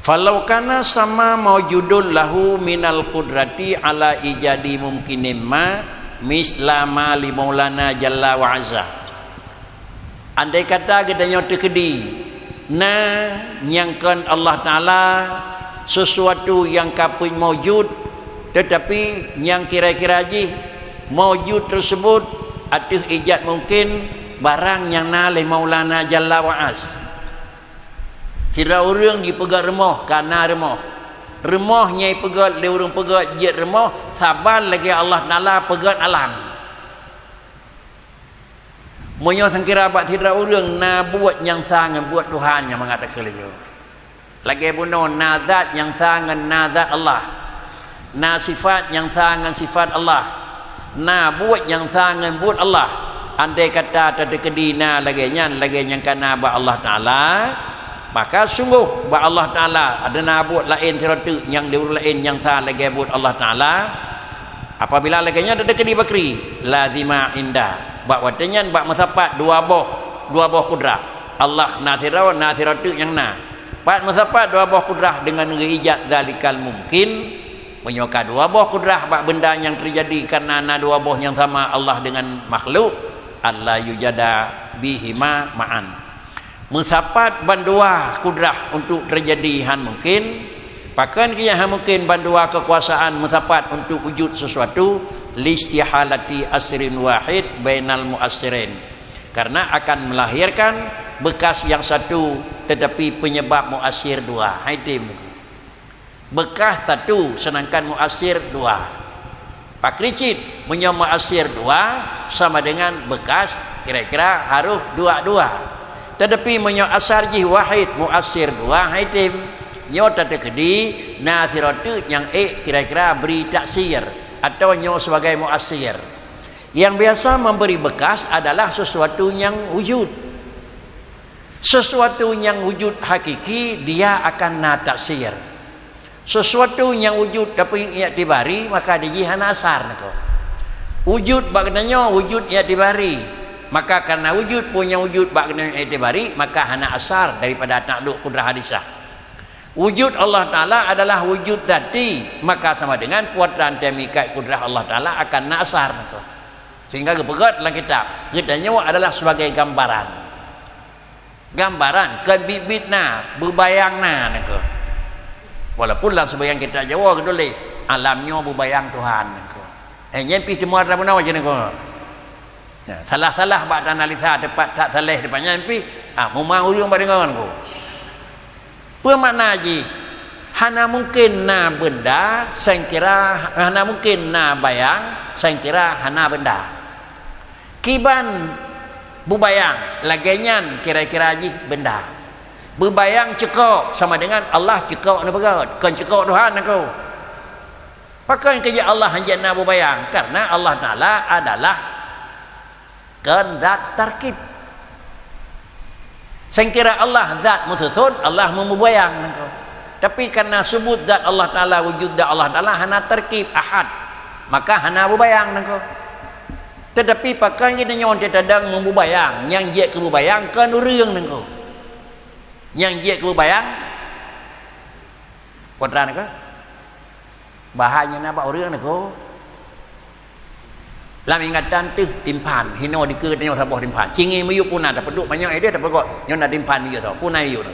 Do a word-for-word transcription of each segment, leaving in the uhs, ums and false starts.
Falau kana sama maujudun lahu minal qudrati ala ijadi mumkinin ma misla ma li maulana jalla wa azza. Andai kata geutanyoe teukeudi na nyang kon Allah Taala sesuatu nyang ka peuet maujud, teutapi nyang kira-kira jih maujud teuseubut ateueh ijad mungken barang nyang na lé Maulana Jalla wa Az. Sidroe ureuëng jipeugét rumoh, ka na rumoh. Rumoh nyang jipeugét lé ureuëng peugét jeuet rumoh, saban lagée Allah Taala peugét alam. Meunyoe sangkira bak sidroe ureuëng na buet nyang sa ngon buet Tuhan nyang mangat takheun laju. Lagée bunoe na zat nyang sa ngon na zat Allah. Na sifat nyang sa ngon sifat Allah. Na buet nyang sa ngon buet Allah. Andai kata tateukeudi na lagée nyan, lagée nyang ka na bak Allah Taala, maka sunggoh bak Allah Taala ada na buet laén sidroe teuk nyang di ureuëng laén nyang sa lagée buet Allah Taala. Apabila lagée nyan tateukeudi bakri, lazima inda. Bak watée nyan bak meusapat dua boh, dua boh kudrah. Allah na sidroe, na sidroe teuk nyang na. Pat meusapat dua boh kudrah deungon geuijad zalikal mumkin. Meunyoe ka dua boh kudrah bak beunda nyang teujadi kareuna na dua boh nyang sama Allah deungon makhluk, alla yujada bihima ma'an. Meusapat bandua kudrah untuk teujadi han mungken, pakon keu nyang han mungken bandua keukuasaan meusapat untuk wujud sesuatu, listihalati asrin wahid bainal muassirin. Karena akan melahirkan bekas yang satu tetapi penyebab muassir dua. Hai tem. Bekas satu, sedangkan muassir dua. Pakri cit, meunyoe muassir dua sama dengan bekas, kira-kira harôh dua-dua. Tetapi meunyoe asar jih wahid, muassir dua, hai tem. Nyoe tateukeudi na sidroe teuk nyang ék kira-kira bri taksir atau nyoe sebagai muassir. Yang biasa memberi bekas adalah sesuatu yang wujud. Sesuatu nyang wujud hakiki, dia akan na taksir. Sesuatu nyang wujud tapi iktibari, maka di jih hana asar niko. Wujud bak geutanyoe wujud iktibari, maka karena wujud pun nyang wujud bak geutanyoe iktibari, maka hana asar daripada takluk kudrah hadisah. Wujud Allah Taala adalah wujud zati, maka sama dengan puatan temikat kudrah Allah Taala akan na asar niko. Sehingga geupeugét lam kitab, geutanyoe adalah sebagai gambaran. Gambaran kon biet-biet na, beubayang na niko. Walaupun lam sebagian kitab Jawa geutuléh, alam nyoe beubayang Tuhan niko. Eh, nyan pih teuma atra bunoe je niko. Ya, salah-salah bak analisa tepat tak salah tepat nyan pih, ah, muma ureuëng bak deungon niko. Peue makna jih? Hana mungken na beunda sangkira, hana mungken na bayang sangkira hana beunda. Kiban beubayang lagée nyan kira-kira jih beunda. Beubayang cukôp sama dengan Allah cukôp neupeugét, kon cukôp Tuhan aku. Pakon keu jih Allah hanjeuet na beubayang? Karena Allah Taala adalah kon zat tarkib. Sangkira Allah zat meususon, Allah meumeubayang nangko. Tapi karena subut zat Allah Taala, wujud zat Allah Taala hana tarkib ahad, maka hana beubayang nangko. Tetapi pakon geutanyoe teuntang meumeubayang, nyang jeuet keu beubayang kon ureuëng nangko. Nyang jeuet keu beubayang, putra nangko. Bahan nyang na bak ureuëng niko. Lam ingatan teuh timphan, hinoe dikeue tanyoe saboh timphan. Cingée miyueb puna tapeuduek, panyang ideh tapeugot, nyoe na timphan miyueb tho, puna miyueb tho.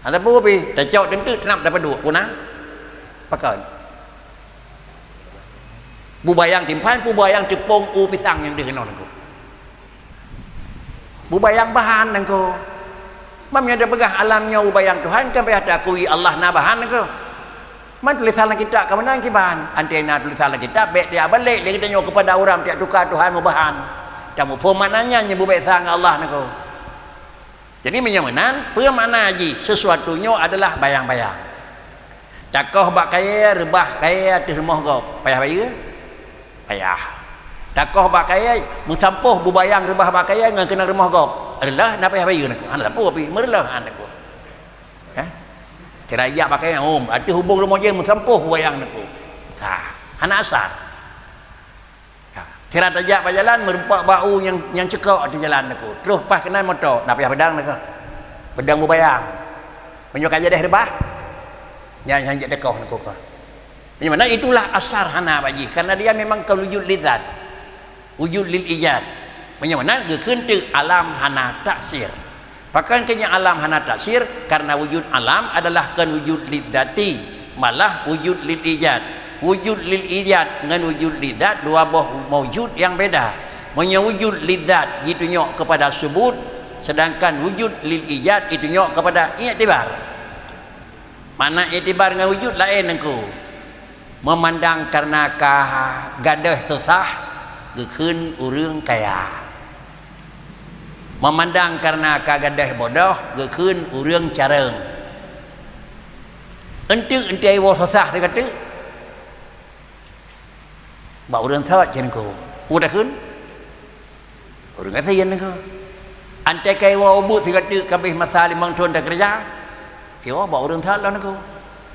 Atapu pi, tacok teunteuk teunab tapeuduek, puna. Pakon. Bubayang timphan, bubayang teupông u pisang nyang deuh hinoe niko. Bubayang bahan nangko. Mam nyang tapeugah alam nyoe bubayang Tuhan, kan payah takui Allah na bahan nangko. Man tulisan lam kitab ka meunan kiban, antena tulisan lam kitab bék tiak balek lé geutanyoe keupada ureuëng tiak tuka Tuhan meubahan. Tamuphom makna nyan nyang bubek sa ngon Allah nangko. Jadi meunyoe meunan, peue makna jih sesuatu nyoe adalah bayang-bayang. Takoh bak kayée, reubah kayée ateueh rumoh gob, payah bayeue? Payah. Takoh bak kayée, meusampôh bubayang reubah bak kayée ngon keunan rumoh gob. Reuloh na payah bayeue nangko. Hana sapeue pi, meureuloh han nangko. Eh? Kira jak bak kayée, um, ateueh hubong rumoh jih meusampôh bubayang nangko. Ha, hana asar. Ha, kira tajak bak jalan, meureumpok bak u nyang, nyang cekok di jalan nangko. Troh paih keunan moto, na payah peudang nangko. Peudang bubayang. Meunyoe ka jadeh reubah, nyan, nyan jeuet teukoh nangku ka. Meunyoe meunan, itulah asar hana bak jih, karena dia memang kon wujud lizat, wujud lil ijad. Meunyoe meunan, geukheun teuk alam hana taksir. Pakon keu nyan alam hana taksir? Karena wujud alam adalah kon wujud lidzati, malah wujud lil ijad. Wujud lil ijad ngon wujud lidzat dua boh maujud nyang beda. Meunyoe wujud lidzat jitunyok kepada subut, sedangkan wujud lil ijad jitunyok kepada iktibar. Makna iktibar ngon wujud laén nangku. Meumandang karena ka gadôh susah, geukheun ureuëng kaya. Meumandang karena ka gadôh bodoh, geukheun ureuëng carông. Eunteuk, eunteuk iwoe susah sigoe teuk? Bak ureuëng thot cit nangku. Peue takheun? Ureuëng gasien nangku. Eunteuk ka iwoe ubeuet sigoe teuk ka abéh masa limong thon takeureuja? Iwoe bak ureuëng thot lom nangku.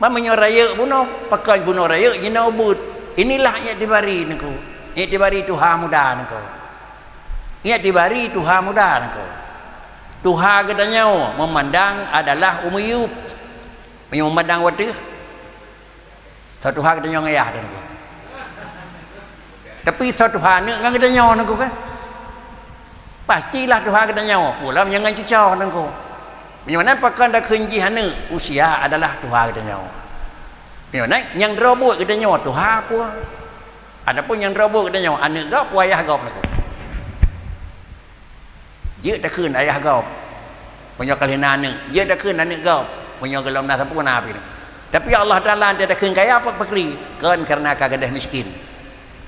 Ban meunyoe rayeuk bunoe, pakon bunoe rayeuk jinoe ubeuet. Inilah iktibari nangku. Iktibari tuha muda nangku. Iktibari tuha muda nangku. Tuha geutanyoe meumandang adalah u miyueb. Meunyoe meumandang u ateueh, soe tuha geutanyoe ngon ayah nangku. Tapi soe tuha aneuëk ngon geutanyoe nangku kan? Pastilah tuha geutanyoe, peue lom nyang ngon cucoe nangku. Meunyoe meunan pakon takheun jih aneuëk, usia adalah tuha geutanyoe. Meunyoe meunan nyang droe buet geutanyoe tuha peue? Ataupun nyang droe buet geutanyoe aneuëk gob peue ayah gob nangku. Jeuet takheun ayah gob, meunyoe ka lheueh na aneuëk. Jeuet takheun aneuëk gob, meunyoe gohlom na sapeue na pih. Tapi Allah Taala eunteuk takheun kaya pakri, kon karena ka gadôh miskin.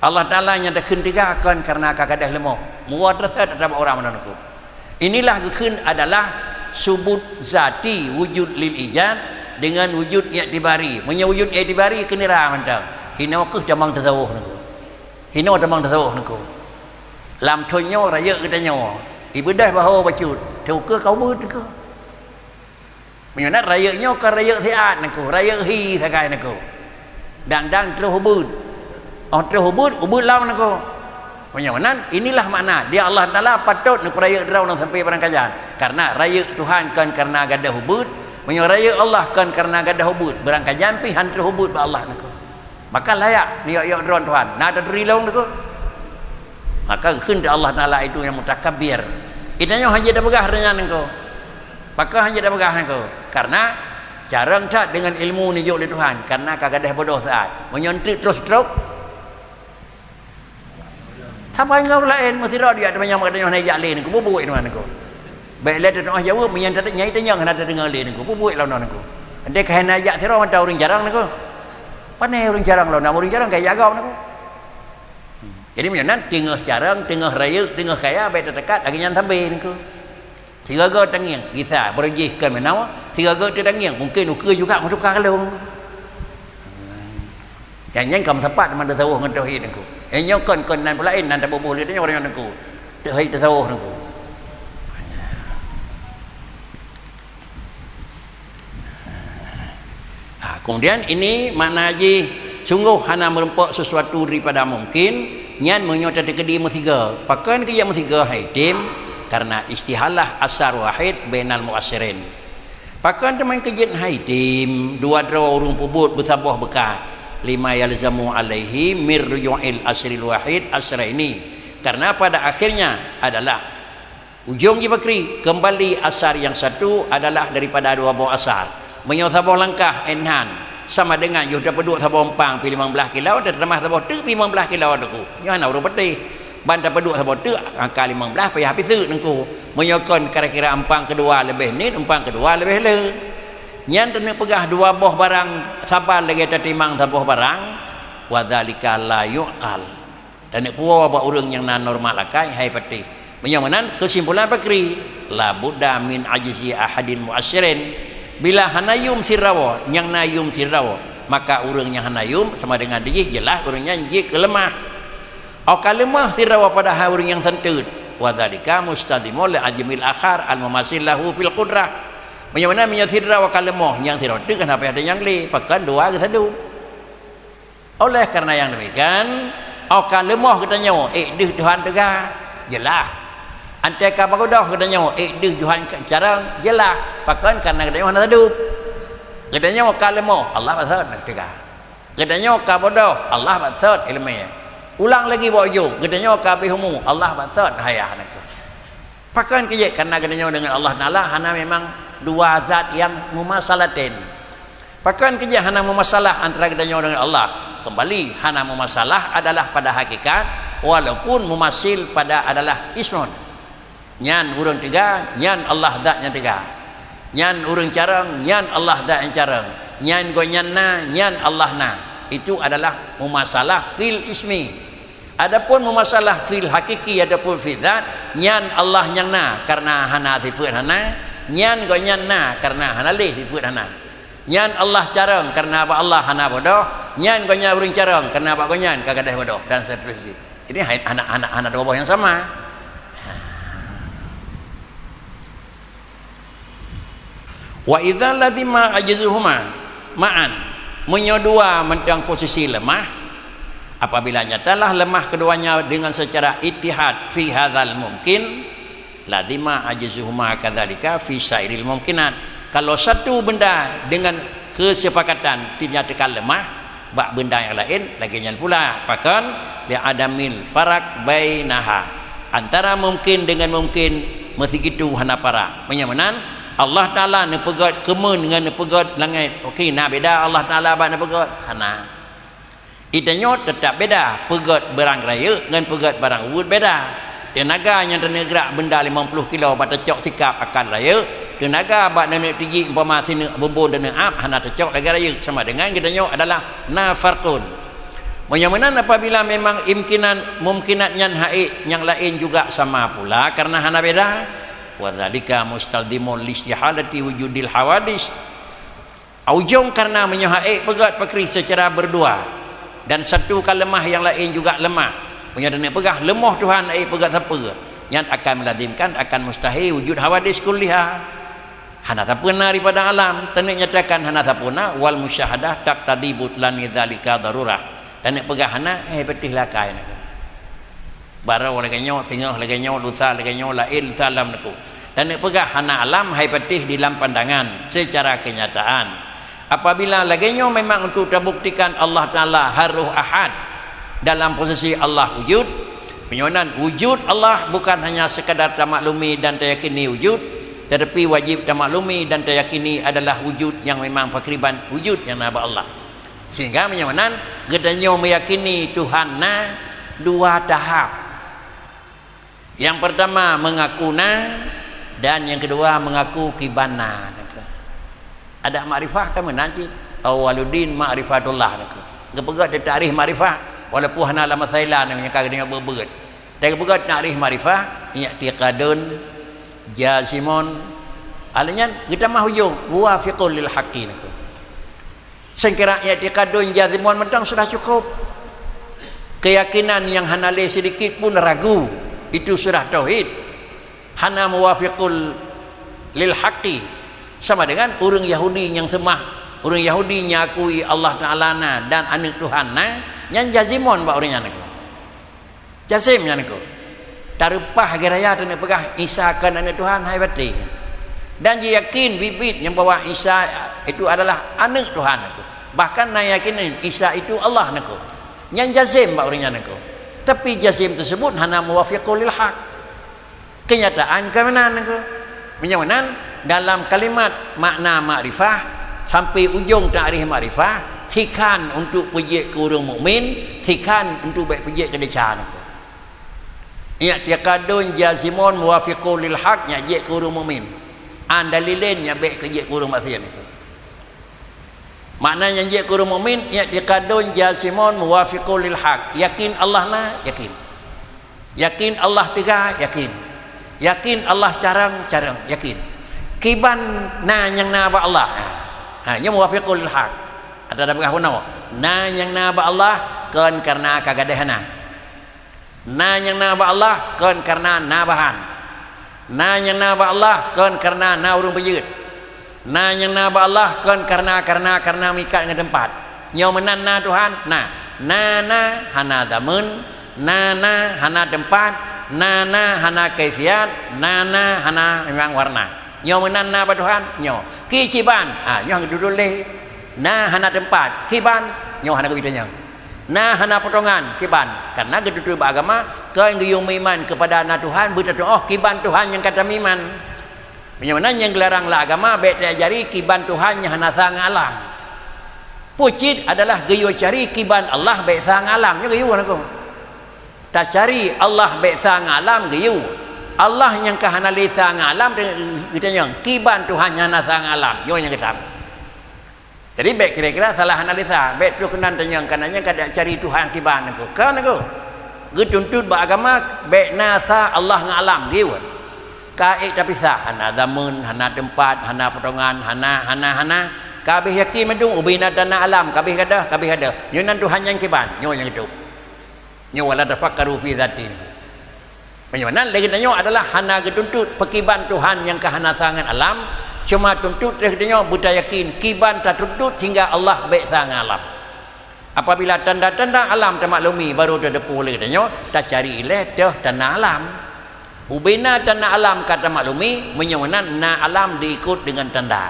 Allah Taala nyang takheun teuga kon karena ka gadôh leumoh. Meuwoe teuset atra bak ureuëng meunan nangku. Inilah geukheun adalah subut zati wujud lil ijad dengan wujud iktibari. Meunyoe wujud iktibari keuneura mantong. Hinoe keuh tamong tasawuf nangku. Hinoe tamong tasawuf nangku. Lam thon nyoe rayeuk geutanyoe, ibeudôh bahô bacut, teuka ka ubeuet nangku. Meunyoe na rayeuk nyoe ka rayeuk siat nangku, rayeuk hi sagai nangku. Dang-dang troh ubeuet. Oh troh ubeuet, ubeuet lom nangku. Meunyoe meunan, inilah makna di Allah Taala patot nangku rayeuk droe nang sampai barangkajan. Karena rayeuk Tuhan kon karena gadôh ubeuet. Meunyoe rayeuk Allah kon karena gadôh ubeuet, barangkajan pih han troh ubeuet bak Allah nangku. Maka layak neuyok-yok droe Tuhan. Na taturi lôn nangku. Maka kheun Allah Taala itu yang mutakabbir. Geutanyoe hana tapeugah nyan nangku. Pakon hana tapeugah nangku? Karena carông that dengan ilmu neujok lé Tuhan, karena ka gadôh bodoh saat. Meunyoe eunteuk troh stroke, saban ngon ureuëng laén meusidroe dia teumanyong geutanyoe hana jak lé nangku, bubuet teuma nangku. Bèk lé teuteumah jaweueb meunyan teuteuk nyai teunyong hana teudeungoe lé nangku, bubuet lom nangku. Eunteuk ka hana jak sidroe mantong ureuëng carông nangku. Pane ureuëng carông lom, na ureuëng carông ka jak gob nangku. Jadi meunyoe nan teungoh carông, teungoh rayeuk, teungoh kaya, bèk teutekat lagèe nyan sabe nangku. Sigoe-goe tangieng, gisa beureujeih keu meunawa, sigoe-goe teutangieng, mungken ukeue juga meutuka kalon. Nyang nyan ka meusapat teuma tasawuf ngon tauhid nangku. Eh, nyoe kon, kon nan peulaén nan taboh-boh lé tanyoe nangku. Tauhid tasawuf nangku. Ha, kemudian ini makna jih sunggoh hana meurumpok sesuatu daripada mungkin, nyan meunyoe tateukeudi meusigoe. Pakon keu jak meusigoe hai tem? Karena istihalah asar wahid bainal muasirin. Pakon teuma keu jeuet hai tem, dua droe ureuëng peubuet beusaboh beuka, lima yalzamu alaihi mir ruju'il asril wahid asraini. Karena pada akhirnya adalah ujong jih pakri, kembali asar yang satu adalah daripada dua boh asar. Meunyoe saboh langkah enhan sama dengan yoh tapeuduek saboh empang pi limong blaih kilo, tatamah saboh teuk pi limong blaih kilo teuk. Nyoe hana ureuëng patéh. Ban tapeuduek saboh teuk angka limong blaih payah piseuk nangku. Meunyoe kon kira-kira empang keudua leubeh nit, empang keudua leubeh le. Nyan taneuk peugah dua boh barang saban lagèe tatimang saboh barang, wa dzalika la yu'qal. Dan neuk puwoe bak ureuëng nyang na normal akai hai patéh. Meunyoe meunan, keusimpulan pakri, la budda min ajzi ahadin muasirin. Bila hana yum sidroe nyang na yum sidroe, maka ureuëng nyang hana yum sama dengan dijih jeulaih ureuëng nyan jeuet keu leumah. Au ka leumah sidroe padahai ureuëng nyang seunteuet, wa dzalika mustadzimun li ajmil akhar al mumasil lahu fil qudrah. Meunyoe meunan, meunyoe sidroe ka leumah nyang sidroe teuk hana payah tanyang lé, pakon dua geusadum. Oleh karena nyang demikian, au ka leumah geutanyoe, ék deuh Tuhan teuga, jeulaih. Antai ka bagodoh geutanyoe, ék deuh Tuhan carông, jeulaih. Pakon karena geutanyoe hana sadum. Geutanyoe ka leumoh, Allah bacut teuga. Geutanyoe ka bodoh, Allah bacut iéleumé. Ulang lagi bak ujoe, geutanyoe ka abéh umu, Allah bacut hayah nangka. Pakon keu jeuet? Karena geutanyoe deungon Allah Taala hana memang dua zat nyang mumasalatain. Pakon keu jeuet hana mumasalah antara geutanyoe deungon Allah? Keumbali, hana mumasalah adalah pada hakikat, walaupun mumasil pada adalah ismun. Nyan ureuëng teuga, nyan Allah zat nyang teuga. Nyan ureuëng carông, nyan Allah zat nyang carông. Nyan gobnyan na, nyan Allah na. Itu adalah mumasalah fil ismi. Adapun mumasalah fil hakiki ataupun fil zat, nyan Allah nyang na karena hana sifeuet hana, nyan gobnyan na karena hana lé sifeuet hana. Nyan Allah carông karena bak Allah hana bodoh, nyan gobnyan ureuëng carông karena bak gobnyan ka gadôh bodoh, dan seterusnya. Jadi, hai-, hana, hana, hana dua boh nyang sama. Wa idza lazima ajzuhuma ma'an, meunyoe dua mantong posisi leumah, apabila nyatalah leumah keduanya dengan secara ittihad fi hadzal mumkin, lazima ajzuhuma kadzalika fi sairil mumkinat. Kalau satu benda dengan kesepakatan dinyatakan lemah, bak benda nyang laén lagée nyan pula. Pakon? Li adamil faraq bainaha. Antara mungkin dengan mungkin meusigitu hana parak. Meunyoe meunan, Allah Taala neupeugét keumeun ngon neupeugét langét. Oke, na beda Allah Taala bak neupeugét? Hana. Geutanyoe teutap beda, peugét barang rayeuk ngon peugét barang ubeut beda. Teunaga nyang taneuk grak beunda limong ploh kilo bak tacok sikap akan rayeuk, teunaga bak neuneuk tijik umpama sineuk bumbon taneuk ab hana tacok lagée rayeuk, sama dengan geutanyoe adalah na farqun. Meunyoe meunan, apabila memang imkinan, mumkinat nyan hak ék, nyang laén juga sama pula karena hana beda, wa dzalika mustalzimun li istihalati wujudil hawadits. Ujong karena meunyoe hak ék peugét pakri secara berdua, dan satu ka lemah nyang laén juga lemah. Meunyoe taneuk peugah leumoh Tuhan hak ék peugét sapeue, nyan akan melazimkan akan mustahil wujud hawadits kulliha. Hana sapeue na daripada alam, taneuk nyatakan hana sapeue na, wal musyahadah taqtadi butlani dzalika darurah. Taneuk peugah hana, eh, beutih lakai na. Barô lagée nyoe, singoh lagée nyoe, lusa lagée nyoe, laén lusa lam neukô. Taneuk peugah hana alam hai patéh di lam pandangan secara kenyataan. Apabila lagée nyoe memang untuk tabuktikan Allah Taala harôh ahad dalam posisi Allah wujud, meunyoe nan wujud Allah bukan hanya sekadar tamaklumi dan tayakini wujud, tetapi wajib tamaklumi dan tayakini adalah wujud nyang memang pakriban wujud nyang na bak Allah. Sehingga meunyoe meunan, geutanyoe meuyakini Tuhan na dua tahap. Nyang peurtama meungaku na, dan nyang keudua meungaku kiban na. Adak makrifah kan meunan cit. Awwaluddin ma'rifatullah. Geupeugét di takrif makrifah, walaupun hana lam masa ilée nyang ka geutanyoe beuet-beuet. Tapi geupeugét takrif makrifah, i'tiqadun jazimun. Alheuh nyan geutamah ujong, muwafiqun lil haqqi. Seukira i'tiqadun jazimun mantong sudah cukup. Keuyakinan nyang hana lé sidikit pun ragu, itu sudah tauhid. Hana muwafiqul lil haqqi. Sama dengan ureuëng Yahudi nyang seumah, ureuëng Yahudi nyang akui Allah Taala na dan Aneuëk Tuhan na, nyan jazimun bak ureuëng nyan. Jazim nyan niko. Tareupah lagée raya taneuk peugah Isa kon Aneuëk Tuhan, hai patéh. Dan jiyakin biet-biet nyang bahwa Isa itu adalah Aneuëk Tuhan niko. Bahkan na yakin Isa itu Allah niko. Nyan jazim bak ureuëng nyan niko. Tapi jazim tersebut hana muwafiqul lil haq. Kenyataan keunan niko. Meunyoe meunan, dalam kalimat makna makrifah, sampai ujong takrif makrifah, sikhan untuk peujeuet keu ureuëng mukmin, sikhan untuk bék peujeuet keu desya niko. I'tiqadun jazimun muwafiqun lil haq, nyan jeuet keu ureuëng mukmin. An dalilin, nyan bék keu jeuet keu ureuëng maksiet niko. Makna nyang jeuet keu ureuëng mukmin, i'tiqadun jazimun muwafiqun lil haq. Yakin Allah na, yakin. Yakin Allah teuga, yakin. Yakin Allah carông, carông, yakin. Kiban na nyang na bak Allah. Ha, nyoe muwafiqun lil haq. Ada, ada peugah bunoe. Na nyang na bak Allah, kon karena ka gadôh na. Na nyang na bak Allah kon karena na bahan. Na nyang na bak Allah kon karena na ureuëng peujeuet. Na nyang na bak Allah kon karena, karena, karena meuikat ngon teumpat. Nyoe meunan na Tuhan, na. Na, na hana zaman, na, na hana teumpat, na, na hana kaifiat, na, na hana memang warna. Nyoe meunan na bak Tuhan, nyoe. Ki kiban, ha, nyoe hana geutuntut lé. Na hana teumpat, kiban, nyoe hana geubi tanyong. Na hana potongan, kiban. Karena geutuntut bak agama, kon geuyue meuiman keupada na Tuhan, beutatuoh kiban Tuhan nyang ka tameuiman. Meunyoe meunan nyang geularang lam agama, bék tajari kiban Tuhan nyang hana sa ngon alam. Peue cit adalah geuyue cari kiban Allah bék sa ngon alam. Nyoe geuyue lagoe. Tacari Allah bék sa ngon alam geuyue. Allah nyang ka hana lé sa ngon alam, geutanyong, kiban Tuhan nyang hana sa ngon alam. Nyoe nyang geutam. Jadi, bék kira-kira salah analisa, bék troh keunan tanyong, kana nyan ka dak cari Tuhan kiban nangko. Ka nangko. Geutuntut bak agama, bék na sa Allah ngon alam, giwan. Ka ék tapisah, hana zaman, hana teumpat, hana potongan, hana, hana, hana. Ka habéh yakin mandum, ubé na dan na alam, ka habéh gadoh, ka habéh gadoh. Nyoe nan Tuhan nyan kiban, nyoe nyang geutup. Nyoe wala tafakkaru fi dzati. Meunyoe nan lagée tanyoe adalah hana geutuntut peukiban Tuhan nyang ka hana sa ngon alam, cuma tuntut teuh tanyoe beutayakin kiban tatuntut sehingga Allah bék sa ngon alam. Apabila tanda-tanda alam tamaklumi baru teudeupue lé tanyoe, tacari ilée teuh tanda alam. Ubena tanda alam ka tamaklumi, meunyoe nan na alam diikot deungon tanda.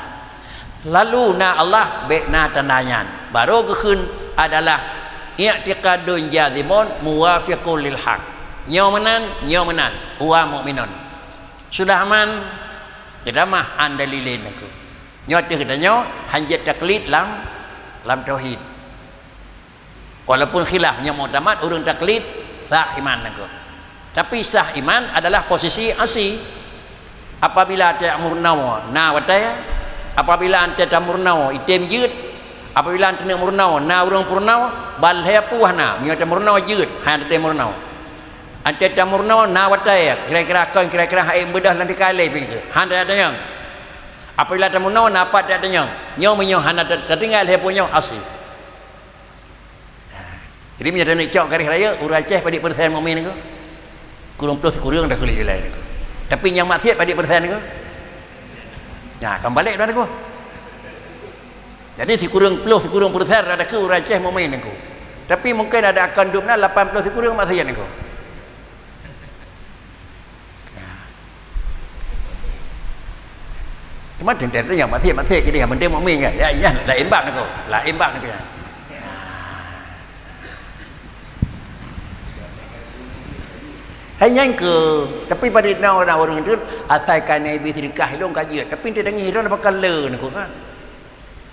Lalu na Allah bék na tanda nyan. Barô geukheun adalah i'tiqadun jazimun muwafiqun lil haq. Nyoe meunan, nyoe meunan, huwa mukminun. Sudah aman, geutamah an dalilin aku. Nyoe teuh geutanyoe hanjeuet taklid lam, lam tauhid. Walaupun khilaf nyang muktamad ureuëng taklid sah iman nangko. Tapi sah iman adalah posisi asi. Apabila ante meurunoe na watée, apabila ante tameurunoe item jeuet, apabila ante meurunoe na ureuëng peurunoe, ban lhée puih na, meunyoe tameurunoe jeuet, hai ante meurunoe. Ante tameurunoe na watée, kira-kira kon kira-kira hai beudoh lam tikai lé pinke, hana tanyong. Apabila tameurunoe na pat tanyong, nyoe meunyoe hana tatinggai lhée puih nyoe asi. Jadi, meunyoe taneuk cok garéh rayeuk, ureuëng Aceh padit peureusen mukmin nangko? Kureueng ploh sikureueng dah kulit ilai nangko. Tapi nyang maksiat padit peureusen nangko? Nah, kan balek dah nangko. Jadi, sikureueng ploh sikureueng peureusen dah keu ureuëng Aceh mukmin nangko. Tapi mungkin ada akan dum na lapan ploh sikureueng maksiat nangko. Cuma teuntèe tu nyang maté-maté keudeh, yang penting mukmin kan. Ya, ya, laén bab nangko. Laén bab nangko. Hai nyan keu, tapi padit na ureuëng tu asai ka na ibi sedekah ilong ka jeuet. Tapi teudeungi ilong bakal le nangko kan.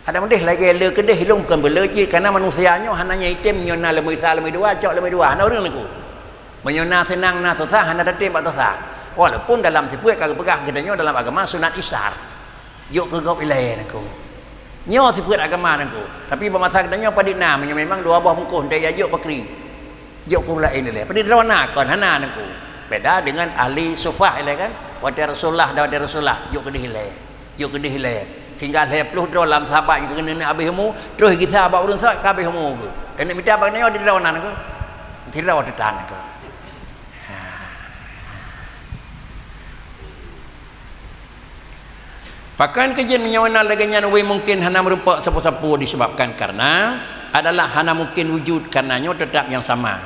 Ada mudeh lagée le keudeh ilong bukan beu le cit, karena manusia nyoe hana nyang item nyoe na leumui sa leumui dua, cok leumui dua, hana ureuëng nangko. Meunyoe na seunang na susah hana tatem bak tosa. Walaupun dalam sifeuet ka geupeugah geutanyoe dalam agama sunat isar. Jok keu gob ilée nangko. Nyoe sifeuet agama nangko. Tapi bak masa geutanyoe padit na meunyoe memang dua boh bungkôh ntée ya jok bakri. Jok keu laén ilée. Padit droe na kon hana nangko. Beda dengan ahli sufah ilée kan. Watée Rasulullah dan watée Rasulullah jok keudeh ilée. Jok keudeh ilée. Sehingga lhée ploh droe lam sahabat nyang keuneuk habéh umu, troh gisa bak ureuëng sot ka habéh umu geuh. Dan neuk mita bak nyoe di droe nan geuh. Di droe teutan geuh. Pakon keujeuet meunyoe na lagée nyan wée mungken hana meurumpok sapeue-sapeue disebabkan karena adalah hana mungken wujud karena nyoe teutap nyang sama.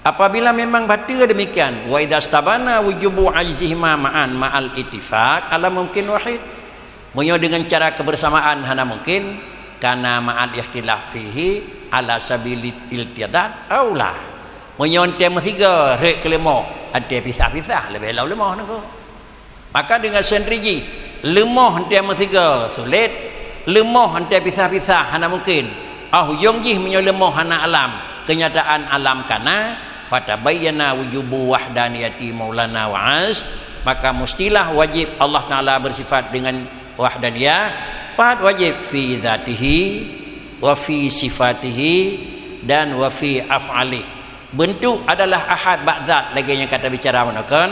Apabila memang betul demikian, wa idza stabana wujubu ajzihima ma'an ma'al ittifaq ala mungkin wahid. Meunyoe dengan cara kebersamaan hana mungkin, kana ma'al ikhtilaf fihi ala sabilil iltidad aula. Meunyoe ante meusigoe rhek keu leumoh, ante pisah-pisah leubeh lom leumoh nangko. Maka deungon sendiri jih, leumoh ante meusigoe sulet, leumoh ante pisah-pisah hana mungken. Óh ujong jih meunyoe leumoh hana alam, keunyataan alam kana, fatabayyana wujubu wahdaniyati maulana wa az, maka mustilah wajib Allah Taala bersifat dengan wahdaniyah, pat wajib fi dzatihi, wa fi sifatihi, dan wa fi af'alih. Beuntuk adalah ahad bak zat lagée nyang ka tabicara meunoe kon,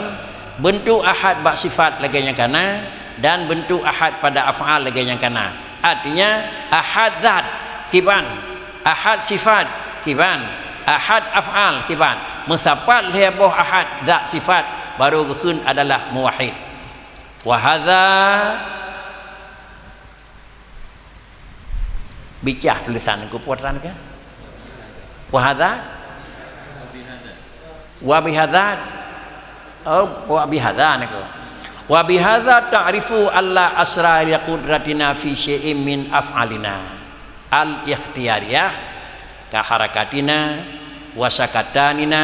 beuntuk ahad bak sifat lagée nyang kana, dan beuntuk ahad pada af'al lagée nyang kana. Artinya, ahad zat kiban, ahad sifat kiban, ahad af'al kiban. Meusapat lhée boh ahad zat sifat, baru geukheun adalah muwahhid. Wa hadza Bicah tulisan ku puatan ke? Wa hadza? Wa bihadza? Oh, wa bihadza niku. Wa bihadza ta'rifu alla asra li qudratina fi syai'in min af'alina al-ikhtiyariyah, ka harakatina, wa sakatanina,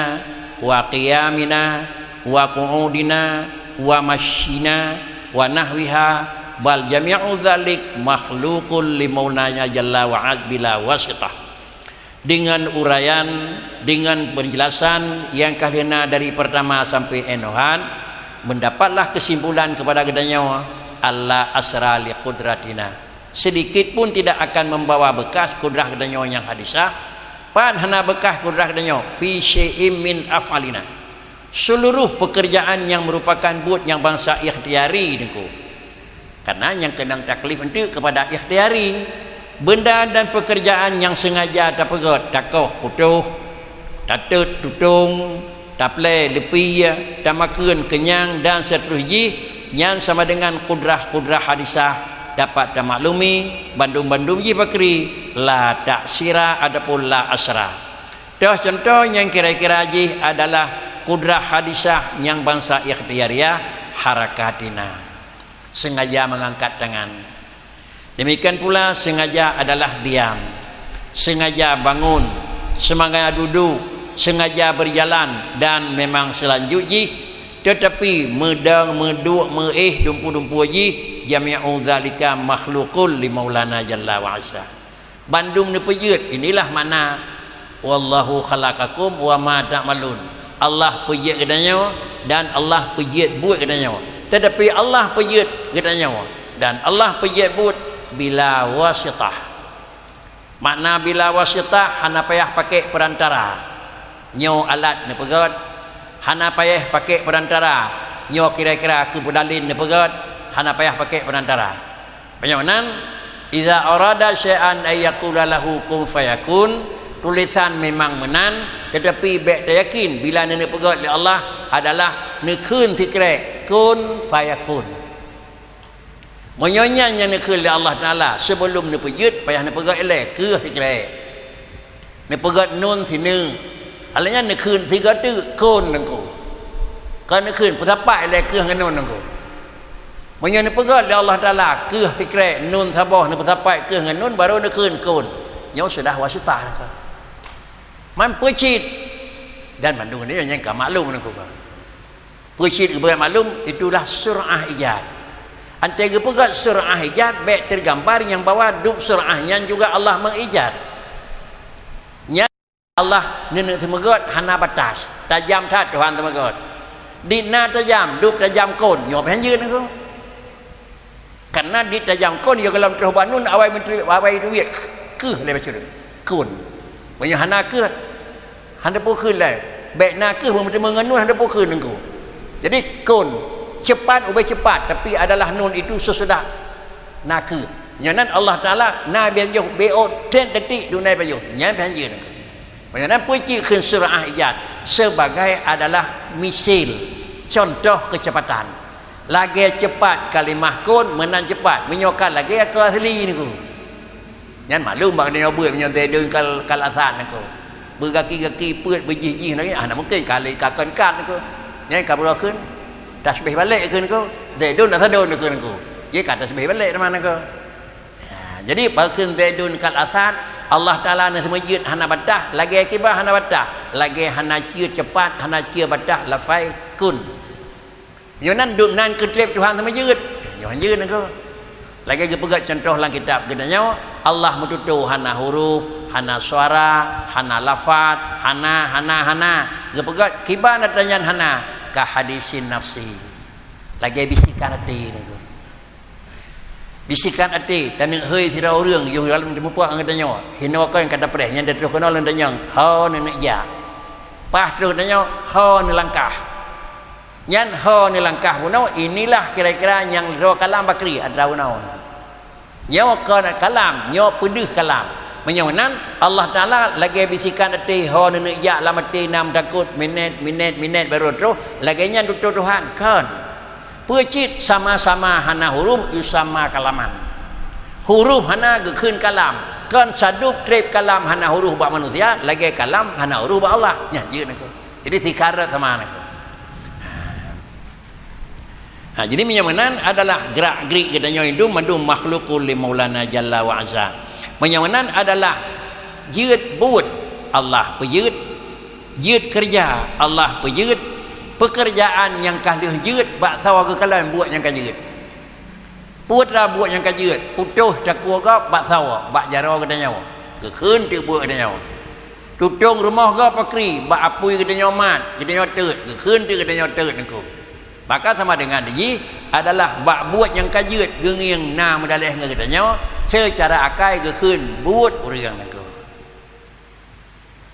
wa qiyamina, wa qu'udina, wa masyina, wa nahwiha, bal jami'u dzalik makhluqun li Maulana jalla wa azza bila wasitah. Dengan uraian, dengan penjelasan nyang ka lheueh na dari pertama sampai inoe nyan, mendapatlah kesimpulan kepada geutanyoe, alla asra li qudratina. Sedikit pun tidak akan membawa bekas kudrah geutanyoe nyang hadisah, pat hana bekas kudrah geutanyoe, fi syai'in min af'alina. Seluruh pekerjaan nyang merupakan buet nyang bansa ikhtiari, Teungku. Karena nyang keunong taklif enteuk kepada ikhtiari. Benda dan pekerjaan nyang sengaja tapeugét, takoh putôh, tatot tutong, taplé leupie, tamakheun keunyang dan seuterus jih, nyan sama dengan kudrah-kudrah hadisah dapat tamaklumi, bandum-bandum jih pakri, la ta'sira ataupun la asra. Toh cuntoh nyang kira-kira jih adalah kudrah hadisah nyang bansa ikhtiariyah, harakatina. Sengaja mengangkat tangan. Demikian pula sengaja adalah diam. Sengaja bangun, sengaja duduk, sengaja berjalan dan memang selanjut jih, tetapi meudong, meuduek, meuéh, dumpu-dumpu jih, jami'u dzalika makhluqun li Maulana jalla wa azza. Bandum neupeujeuet, inilah makna, "Wallahu khalaqakum wa ma ta'malun." Allah peujeuet geutanyoe dan Allah peujeuet buet geutanyoe. Tetapi Allah peujeuet geutanyoe dan Allah peujeuet buet bila wasitah. Makna bila wasitah, hana payah pakai perantara. Nyoe alat neupeugét, hana payah pakai perantara. Nyoe kira-kira keupeudalin neupeugét, hana payah pakai perantara. Meunyoe nan, "Idza arada syai'an ay yaqula lahu kun fayakun," tulisan memang meunan, tetapi bék tayakin bila neupeugét lé Allah adalah neukheun sikrek kun fayakun. Meunyoe nyan nyang neukheun lé Allah Taala, sebelum neupeujeuet payah neupeugét ilée kheueh sikrek. Neupeugét nun sineuk. Alah nyan neukheun sigoe teuk kun nangku. Ka neukheun peusapat ilée kheueh ngon nun nangku. Meunyoe neupeugét lé Allah Taala kheueh sikrek nun saboh neupeusapat kheueh ngon nun baru neukheun kun. Nyoe sudah wasitah nangku. Man peucit dan mandum nyoe nyang ka maklum nangku. Peucit geupeugét maklum, itulah sur'ah ijad. Antai geupeugét sur'ah ijad, bék teugambar nyang bahwa dub sur'ah nyan juga Allah meuijad. Nyan Allah neuneuk seumeugét hana batas, tajam that Tuhan seumeugét. Di na tajam, dub tajam kon, nyoe pih hanjeuet nangku. Karena di tajam kon ya gohlom troh bak nun awai menteri, awai duek kheueh lé bacut. Kun. Meunyoe hana kheueh, hana pukheun lé. Bék na kheueh meuteumeung ngon nun hana pukheun nangku. Jadi kun, cepat ubé cepat, tapi adalah nun itu sesudah na kheueh. Nyoe nan Allah Taala na bian joh B O treb detik dunai bayoh. Nyan bian jeuet nangku. Meunyoe nan peucit kheun sur'ah ijad sebagai adalah misil, contoh kecepatan. Lagée cepat kalimah kun meunan cepat, meunyoe ka lagée ka asli nangku. Nyan maklum bak nyoe buet meunyoe Zaidun kal, kal Asad nangku. Beugaki-gaki peuet beujih-jih nangku, hana mungken kali ka kon kat nangku. Nyan ka beurokheun tasbih balek kheun nangku. Zaidun Asadun kheun nangku. Jih ka tasbih balek teuma nangku. Ha, jadi pakheun Zaidun kal Asad, Allah Taala na seumeujeuet hana batah, lagée kiban hana batah, lagée hana cie cepat, hana cie batah lafai kun. Nyoe nan dum nan keutreb Tuhan seumeujeuet. Nyoe hanjeuet nangku. Lagée geupeugét contoh lam kitab geutanyoe, Allah meututoe hana huruf, hana suara, hana lafat, hana, hana, hana. Geupeugét kiban atra nyan hana, ka hadisin nafsi. Lagée bisikan até nangku. Bisikan até, taneuk hôi sidroe ureuëng yoh lam teumupok ngon tanyoe. Hinoe kon ka tapreh, nyan tatroh keunoe lom tanyong, ho neuneuk jak. Paih troh tanyoe, ho neulangkah. Nyan ho neulangkah bunoe, inilah kira-kira nyang droe kalam bakri atra bunoe. Nyoe kon kalam, nyoe peudeuh kalam. Meunyoe nan, Allah Taala lagée bisikan até ho neuneuk jak lam até nam takot, minét, minét, minét baru troh, lagée nyan tutoe Tuhan, kon. Peucit sama-sama hana huruf, yusamma kalaman. Huruf hana geukheun kalam. Kon sadub treb kalam hana huruf bak manusia, lagée kalam hana huruf bak Allah. Nyan jeuet nangku. Jadi, sikarat sama nangku. Ha, jadi meunyoe meunan adalah gerak-gerik geutanyoe itu mandum makhlukul li Maulana Jalla wa Azza. Meunyoe meunan adalah jeuet buet, Allah peujeuet, jeuet keureuja, Allah peujeuet, peukeurajaan nyang ka lheueh jeuet bak sawa geukalon buet nyang ka jeuet. Peue teuma buet nyang ka jeuet, putôh takue gob bak sawa, bak jaroe geutanyoe, geukheun teuk buet geutanyoe. Tutong rumoh gob pakri, bak apui geutanyoe mat, geutanyoe teut, geukheun teuk geutanyoe teut nangku. Maka sama dengan jih adalah bak buet nyang ka jeuet geungieng na meudaléh ngon geutanyoe, seucara akai geukheun buet ureuëng nangku.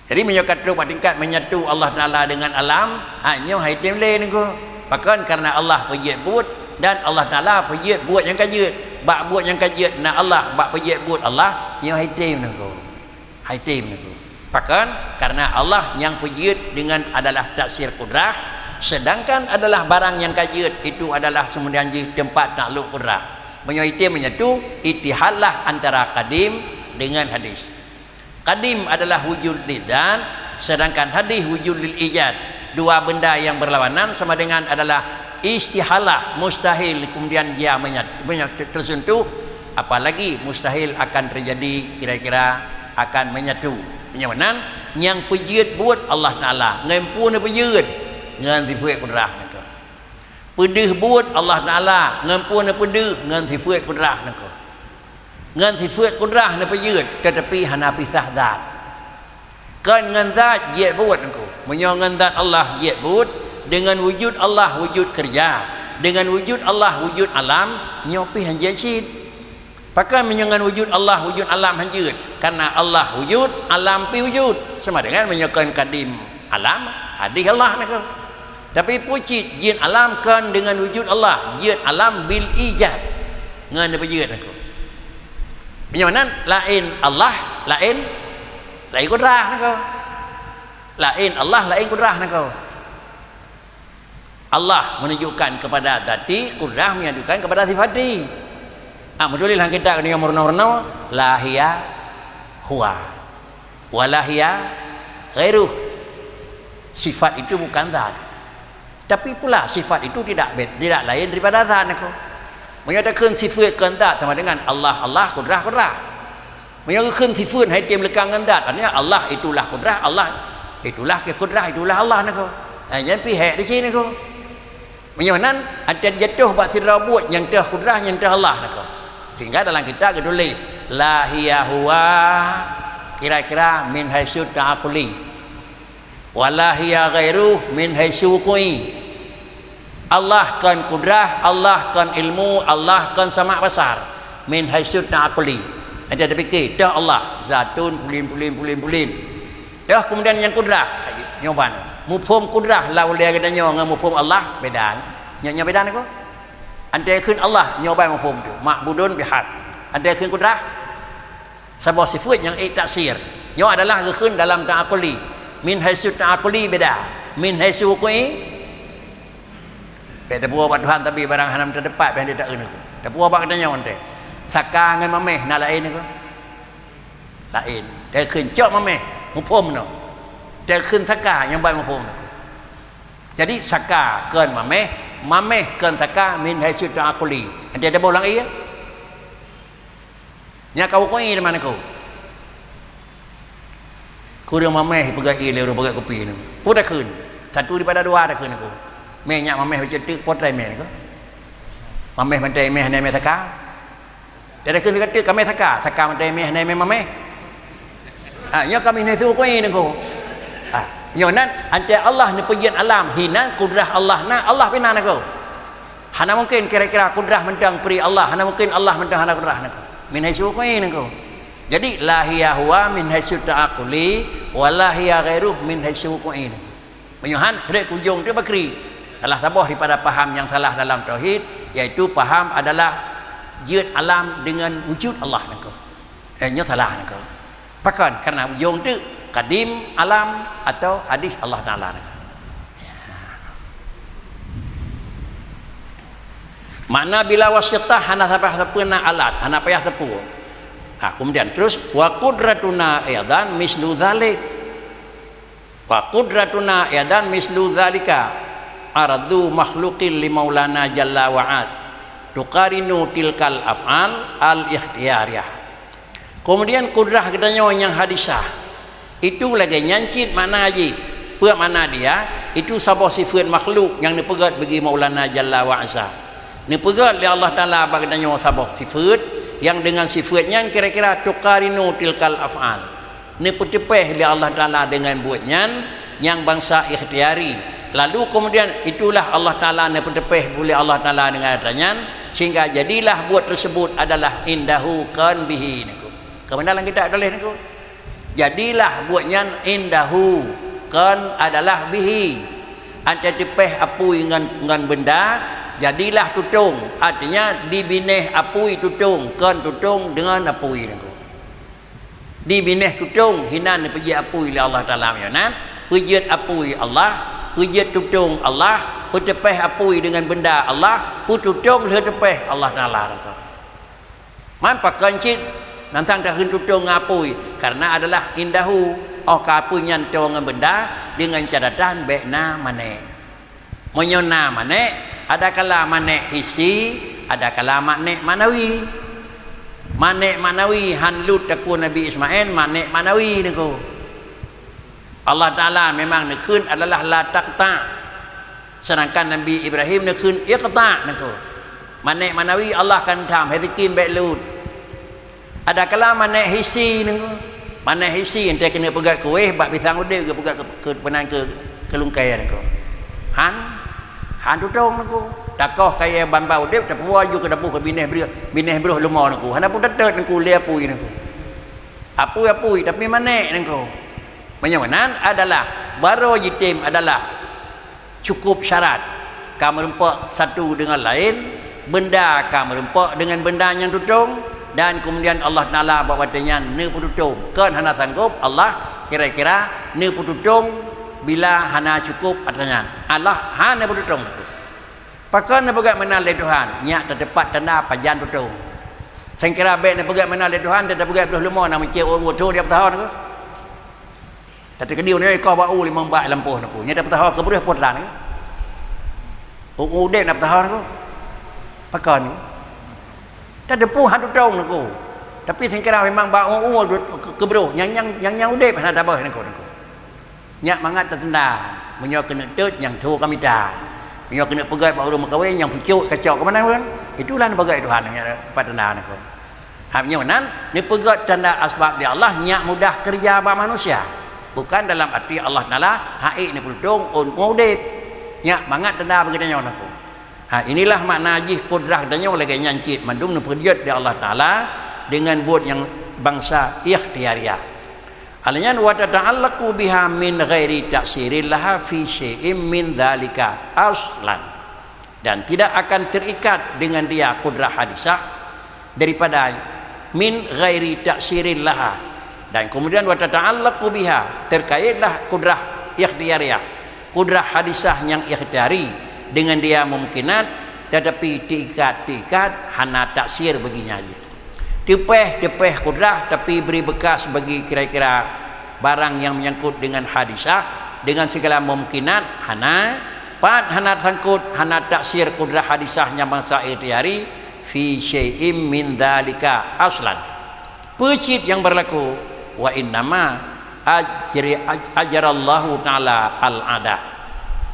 Jadi meunyoe ka trok bak tingkat menyatu Allah Taala dengan alam, ha, nyoe hai tem lé nangku. Pakon? Karena Allah peujeuet buet dan Allah Taala peujeuet buet nyang ka jeuet. Bak buet nyang ka jeuet na Allah, bak peujeuet buet Allah, nyoe hai tem nangku. Hai tem nangku. Pakon? Karena Allah nyang peujeuet dengan adalah taksir kudrah, sedangkan adalah barang nyang ka jeuet itu adalah seumudian jih teumpat takluk kudrah. Meunyoe hai tem menyatu, ittihadlah antara kadim dengan hadis. Kadim adalah wujud lidzat, sedangkan hadis wujud lil ijad. Dua benda yang berlawanan sama dengan adalah istihalah, mustahil, kemudian dia menyat-, menyat-, tersentuh, apalagi mustahil akan terjadi kira-kira akan menyatu. Meunyoe meunan, nyang peujeuet buet Allah Taala, ngon peue neupeujeuet, ngon sifeuet kudrah nangku. Peudeuh buet Allah Taala, ngon peue neupeudeuh, ngon sifeuet kudrah nangku. Ngon sifeuet kudrah neupeujeuet, tetapi hana pisah zat. Kon ngon zat jeuet buet nangku. Meunyoe ngon zat Allah jeuet buet, dengan wujud Allah wujud keureuja, dengan wujud Allah wujud alam, nyoe pih han jeuet cit. Pakon meunyoe ngon wujud Allah wujud alam han jeuet? Karena Allah wujud, alam pih wujud. Sama dengan meunyoe kon kadim alam, hadis Allah nangku. Tapi peue cit jeuet alam kon dengan wujud Allah, jeuet alam bil ijad. Ngon neupeujeuet nangku. Meunyoe nan laén Allah, laén, laén kudrah nangku. Laén Allah, laén kudrah nangku. Allah menunjukkan kepada zati, kudrah menunjukkan kepada sifati. Ah, meutuléh lam kitab nyoe meurunoe-runoe, la hiya huwa, wa la hiya ghairuh. Sifat itu bukan zat. Tapi pula sifat itu tidak be-, tidak lain daripada zat nangku. Meunyoe takheun sifat kon zat sama dengan Allah, Allah, kudrah, kudrah. Meunyoe geukheun sifeuet hai tem leukang ngon zat, artinya Allah itulah kudrah, Allah itulah ke kudrah, itulah Allah nangku. Ha, nyan pih hék di sinoe nangku. Meunyoe nan, ata jatuh bak sidroe buet nyang teuh kudrah, nyang teuh Allah nangku. Sehingga dalam kitab geutuléh, la hiya huwa, kira-kira min haitsu ta'aquli. Wa la hiya ghairuh min haitsu wuqu'i. Allah kon kudrah, Allah kon ilmu, Allah kon sama' basar. Min haitsu ta'aquli. Ata tapike, teuh Allah, zatun, pulin, pulin, pulin, pulin. Teuh keumudian nyang kudrah, nyoe ban. Muphom kudrah lam ulée geutanyoe ngon muphom Allah, beda. Nyoe, nyoe beda nangku. Ata kheun Allah, nyoe ban muphom tu. Ma'budun bihaq. Ata kheun kudrah, saboh sifeuet nyang ék taksir. Nyoe adalah geukheun dalam ta'aquli. Min haitsu ta'aquli beda. Min haitsu wuqu'i, bék tapuwoe bak Tuhan tapi barang hana meuteumpat, bék hana taeu nangku. Tapuwoe bak geutanyoe teuh. Saka ngon maméh na laén nangku. Laén. Takheun cok maméh, muphom nyoe. Takheun saka nyang ban muphom nangku. Jadi saka kon maméh, maméh kon saka min haitsu ta'aquli. Ata taboh lam ié. Nyan ka wuqu'i teuma nangku. Kureueng maméh peugah ié lé ureueng peugah kupi nyoe. Peue takheun? Satu daripada dua takheun nangku. Mé nyak maméh bacut teuk, po teurimé nangku. Maméh mantong mé hana mé saka. Takheun ka teuk ka mé saka, saka mantong mé hana mé maméh. Ha, nyoe ka min haitsu wuqu'i nangku. Ha, nyoe nan, ata Allah neupeujeuet alam, hinan kudrah Allah na, Allah pih na nangku. Hana mungkin kira-kira kudrah mantong pri Allah, hana mungkin Allah mantong hana kudrah nangku. Min haitsu wuqu'i nangku. Jadi, la hiya huwa min haitsu ta'aquli, wa la hiya ghairuh min haitsu wuqu'i nangku. Meunyoe han, trép keu ujong teuk bakri. Salah saboh daripada paham nyang salah dalam tauhid, yaitu paham adalah jeuet alam dengan wujud Allah nangku. Eh, nyoe salah nangku. Pakon? Karena ujong teuk kadim alam atau hadis Allah Taala nangku. Makna bila wasitah hana payah sapeue na alat, hana payah teupeu. Ha, kemudian terus, wa qudratuna aidan mislu dzalik. Wa qudratuna aidan mislu dzalika. Aradu makhluqin li Maulana Jalla wa Az, tuqarinu tilkal af'al al-ikhtiyariyah. Kemudian kudrah geutanyoe nyang hadisah, itu lagée nyan cit makna jih. Peue makna dia? Itu saboh sifeuet makhluk nyang neupeugét bagi Maulana Jalla wa Azza. Neupeugét lé Allah Taala bak geutanyoe saboh sifeuet, nyang deungon sifeuet nyan kira-kira tuqarinu tilkal af'al. Neupeuteupéh lé Allah Taala deungon buet nyan nyang bansa ikhtiari. Lalu kemudian itulah Allah Taala neupeuteupéh lé Allah Taala deungon atra nyan, sehingga jadilah buet tersebut adalah indahu kon bihi, neuku. Keubeuna lam kitab tuléh, neuku. Jadilah buet nyan indahu, kon adalah bihi. Ata teupéh apui ngon, ngon beunda, jadilah tutong. Artinya dibinéh apui tutong, kon tutong deungon apui, neuku. Dibinéh tutong, hinan neupeujeuet apui lé Allah Taala. Meunyoe nan, peujeuet apui Allah, peujeuet tutong Allah, peuteupéh apui deungon beunda Allah, peututong lheueh teupéh Allah Taala, neuku. Man pakon cit nantang takheun tutong ngon apui, karena adalah indahu, óh ka apui nyan toe ngon beunda, deungon catatan bék na manék. Meunyoe na manék, adakala manék hissi, adakala manék manawi. Manék manawi han lut takue Nabi Ismail, manék manawi, neuku. Allah Taala memang neukheun adalah la taqta'. Sedangkan Nabi Ibrahim neukheun iqta', neuku. Manék manawi Allah kan tham, hai zikin bék lut. Adakala manék hissi, neuku. Manék hissi, entée keuneuk peugét kuéh bak pisang udeb, geupeugét keu, keu, peunan keu, keu lungkée, neuku. Han, han tutong, neuku. Takoh kayée ban ba udeb, tapuwoe ju keu dapu keu binéh breuh, binéh breuh leumo, neuku. Hana peue tatot, neuku, lé apui, neuku. Apui-apui, tapi manék, neuku. Meunyoe meunan adalah, barô jitem adalah cukup syarat. Ka meurumpok satu deungon laén, beunda ka meurumpok deungon beunda nyang tutong, dan kemudian Allah Taala bak watée nyan neupeututong. Kon hana sanggop Allah kira-kira neupeututong bila hana cukup atra nyan. Allah hana peututong. Pakon neupeugét meunan lé Tuhan, nyak tateupat tanda pajan tutong. Sangkira bék neupeugét meunan lé Tuhan, teupeugét breuh leumo na meucé u-, u-, tu di peutahon keuh. Tapi keudeh nyoe ikoh bak u limong bak lampôh, neuku. Nyan tapeutaho keu breuh poh teulan, kan? U-, udeb na peutaho, neuku. Pakon, neuku? Tateupeue han tutong, neuku. Tapi sangkira memang bak u-, u-, keu breuh, nyang, nyang, nyang, nyang udeb hana taböh, neuku, neuku. Nyak mangat tatanda. Meunyoe keuneuk teut, nyang tho ka mita. Meunyoe keuneuk peugét bak ureuëng meukawen, nyang pucok kacok keumanö, kan? Itulah neupeugét Tuhan, nyak pat tanda, neuku. Ha, meunyoe nan, neupeugét tanda asbab di Allah nyak mudah keureuja bak manusia. Bukan dalam arti Allah Taala hana neupeututong ôn udeb. Nyak mangat tanda bagi tanyoe, neuku. Ha, inilah makna jih kudrah tanyoe lagée nyan cit mandum neupeujeuet di Allah Taala deungon buet nyang bansa ikhtiariah. Alanyan wa tata'allaqu biha min ghairi ta'sirin laha fi syai'in min dzalika aslan. Dan tidak akan terikat dengan dia kudrah hadisah daripada min ghairi ta'sirin laha. Dan kemudian wa tata'allaqu biha, terkaitlah kudrah ikhtiyariyah, kudrah hadisah nyang ikhtiyari dengan dia mumkinat, tetapi terikat-terikat hana taksir baginya. Teupeh-teupeh kudrah, tapi bri beukas bagi kira-kira barang nyang meunyangkot deungon hadisah, deungon sigala mumkinat, hana, pat hana sangkot, hana taksir kudrah hadisah nyang bansa ikhtiyari, fi syai'im min dzalika aslan. Peue cit nyang beurlaku? Wa innama ajri-, aj-, ajarallahu ta'ala al-adah.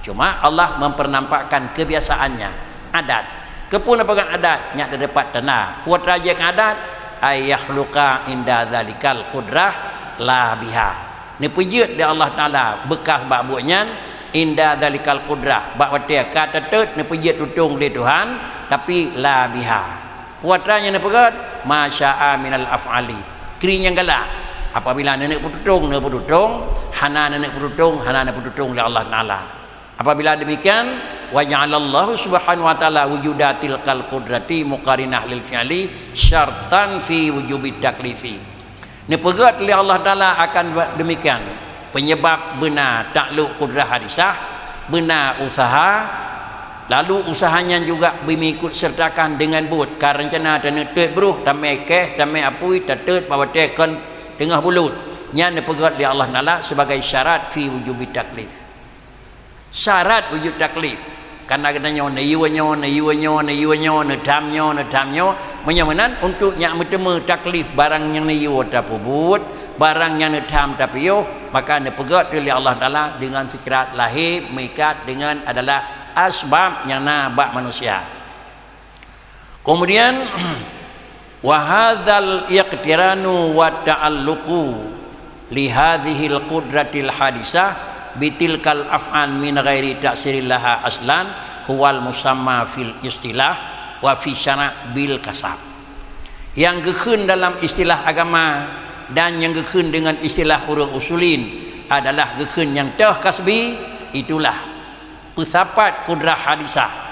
Cuma Allah mempernampakkan kebiasaannya, adat. Keupeue neupeugah adat? Nyak teupat tanda. Peue teujeuet keu adat? Ay yakhluqa inda dzalikal qudrah la biha. Neupeujeuet lé Allah Taala beukas bak buet nyan, inda dzalikal qudrah, bak watée ka teutot neupeujeuet tutong lé Tuhan, tapi la biha. Peue atra nyang neupeugét, ma syaa minal af'ali. Kri nyang galak. Apabila neuneuk peututong, neupeututong, hana neuneuk peututong, hana neupeututong lé Allah Taala. Apabila demikian, wa ja'alallahu subhanahu wa ta'ala wujuda tilkal qudrati muqarinah lil fi'li syartan fi wujubit taklifi. Neupeugét lé Allah Taala akan demikian, penyebab beuna taklok kudrah hadisah, beuna usaha, lalu usaha nyan juga beumengikut sertakan deungon buet, ka reuncana taneuk teuet broh, tamé kéh, tamé apui, tateut bak watée kon teungoh buleuen. Nyan neupeugét lé Allah Taala sebagai syarat fi wujubi taklif. Syarat wujud taklif. Karena geutanyoe neuyue nyoe, neuyue nyoe, neuyue nyoe, neutham nyoe, neutham nyoe. Meunyoe meunan, untuk nyak meuteumé taklif barang nyang neuyue tapeubuet, barang nyang neutham tapiôh, maka neupeugét lé Allah Taala dengan fikirat lahé meuikat dengan adalah asbab nyang na bak manusia. Kemudian, wa hadzal iqtiranu wa ta'alluqu li hadzihil qudratil hadisah bitilkal af'al min ghairi ta'sirin laha aslan huwal musamma fil istilah wa fi syara' bil kasab. Nyang geukheun dalam istilah agama dan nyang geukheun deungon istilah ureuëng usulin adalah geukheun nyang toh kasbi, itulah peusapat kudrah hadisah.